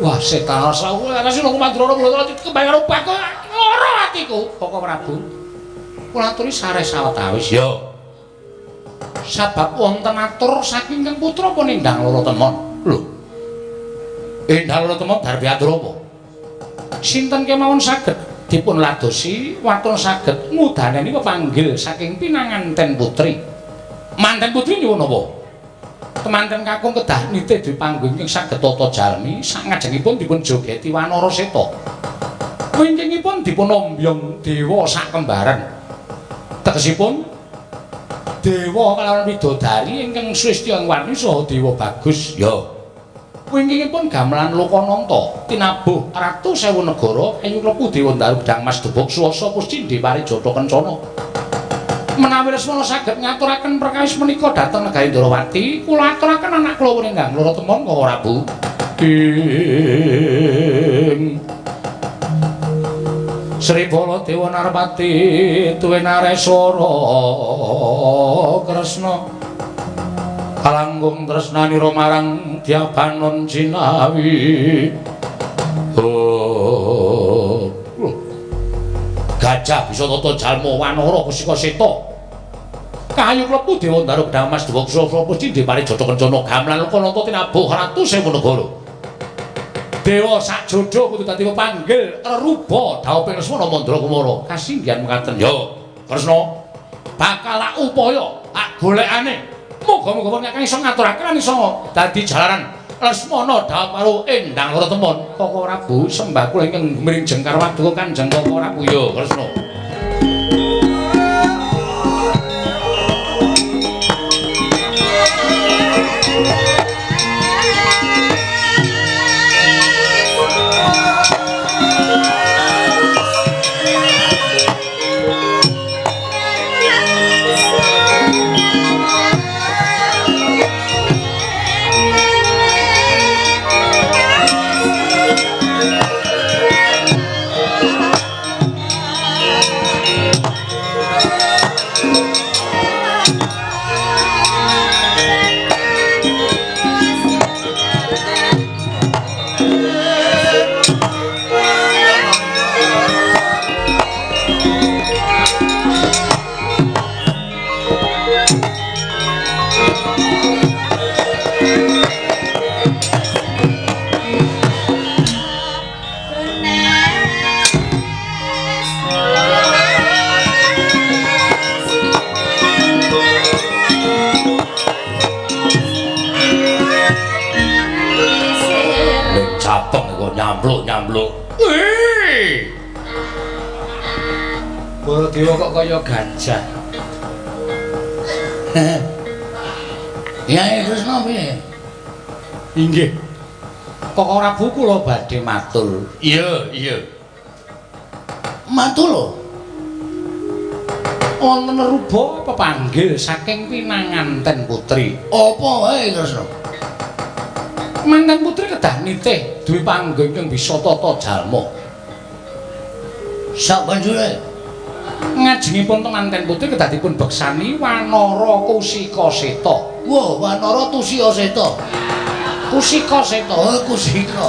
Wah, setan sawu ana sing Mandura kula kebayang karo bako lara atiku. Koko Prabu. Kula aturi sareh sawetawis. Ya. Sabab wonten atur saking Kang Putra pun Endang Loro Temon. Lho. Endang Loro Temon darbi atur apa? Sinten kemawon saged dipun ladosi waton saged ngudaneni pepanggil saking pinanganten putri. Manten putri nyuwun apa? Temanten kakung kedah nitih dipanggung ing saged tata jalmi sangajengipun dipun jogeti Wanara Seta. Wingkingipun dipun ombyong dewa sakembaran. Tegesipun dewa kalawan widodari ingkang srestya ing warni saha dewa bagus. Ya. Wingkingipun gamelan Lokananta tinabuh ratu sewu negara kayu klepu dewa ndaru gedang mas debog swasa puscindhe parijata kencana. Menawi Lesmana saged ngaturaken perkawis menika dhateng negari Ndrawati, kula aturaken anak kula Endang Loro Temon Koko Prabu. Ing Sri Baladewa Narpati tuwe nareswara Kresna kalangkung tresnanira marang Dyabanon jinawi. Oh. Gajah bisa tata jalma wanara kusika seta. Kayu klepu dewa ndaru gedang mas dewa kusasa pusti parijata kencana gamelan Lokananta tinabuh ratu sewu negara. Dewa sakjodo kudu dadi pepanggil reruba dhawuhing Lesmana Mandra Kumara. Kasinggihan mekaten. Ya, Kresna bakal tak upaya tak golekane. Muga-muga wong kang iso ngaturaken iso dadi jalaran Lesmana dhawuh karo Endang Loro Temon. Koko Prabu sembah kula ingkang gumring jengkar waduka Kanjeng Koko Prabu. Ya, Kresna. Nyambluk-nyambluk. Wih. Baladewa kok kaya gajah. Ya Kresna piye? Inggih. Koko Prabu kula badhe matur. Iya, iya. Matur lho. Wonten ruba pepanggil saking pinanganten putri. Apa wae Kresna? Manten putri kedah nitih duwe panggon ingkang bisa tata jalma. Sabanjure ngajengipun temanten putri kedah dipun beksani Wanara Kusika Seta. Wah, Wanara Tusya Seta. Kusika Seta. Oh, Kusika.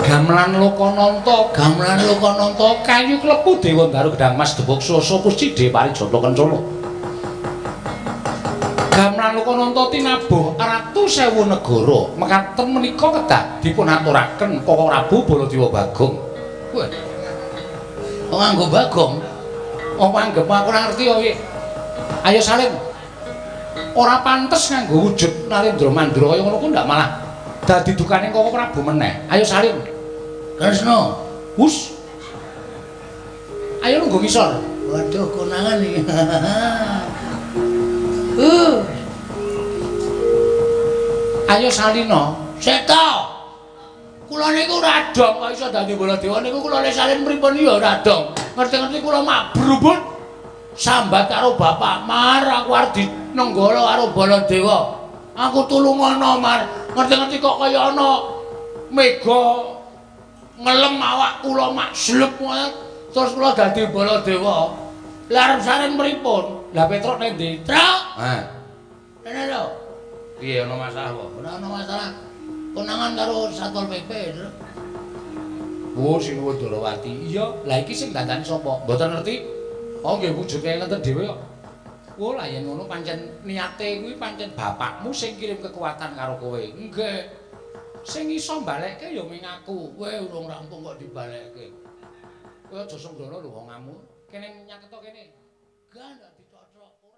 Gamelan Lokananta, gamelan Lokananta kayu klepu dewa ndaru gedang mas debog swasa puscindhe parijata kencana. Gamelan Lokananta tinabuh ratu sewu negara. Mekaten menika kedah dipun aturaken Koko Prabu Baladewa Bagong. Wah. Kok nganggo Bagong? Oh, anggep aku ora ngerti kok. Ayo salim. Ora pantes nganggo wujud Narendra Mandra kaya ngono ku ndak malah dadi dukane Koko Prabu meneh. Ayo salim. Kresna. Hus. Ayo nunggu ngisor. Waduh, konangan iki. Ayo salina. Seta. Kula niku ora dong kok iso dadi Baladewa niku kula le salin pripun ya ora dong. Ngerti-ngerti kula mak brubut sambat karo bapak mar aku arep dinenggala karo Baladewa. Aku tulungono, Mar. Ngerti-ngerti kok kaya ana mega ngelem awak kula mak slep terus kula dadi Baladewa. Lah arep saren pripun? Lah Petruk ning ndi? Truk. Ha. Rene lho. Piye ana masalah apa? Ora ana masalah. Konangan karo Satpol PP, Truk. Oh, Sinuwun Darawati. Iya, lah iki sing dandani sapa? Mboten ngerti. Oh, nggih wujude ngeten dhewe kok. Oh, lah yen ngono pancen niate kuwi pancen bapakmu sing kirim kekuatan karo kowe. Nggih. Sing iso mbalekke ya ming aku. Kowe urung rampung kok dibalekke. Kowe aja sembrono lho wong amu. Kene nyaketo kene. Gak ndak dicocok.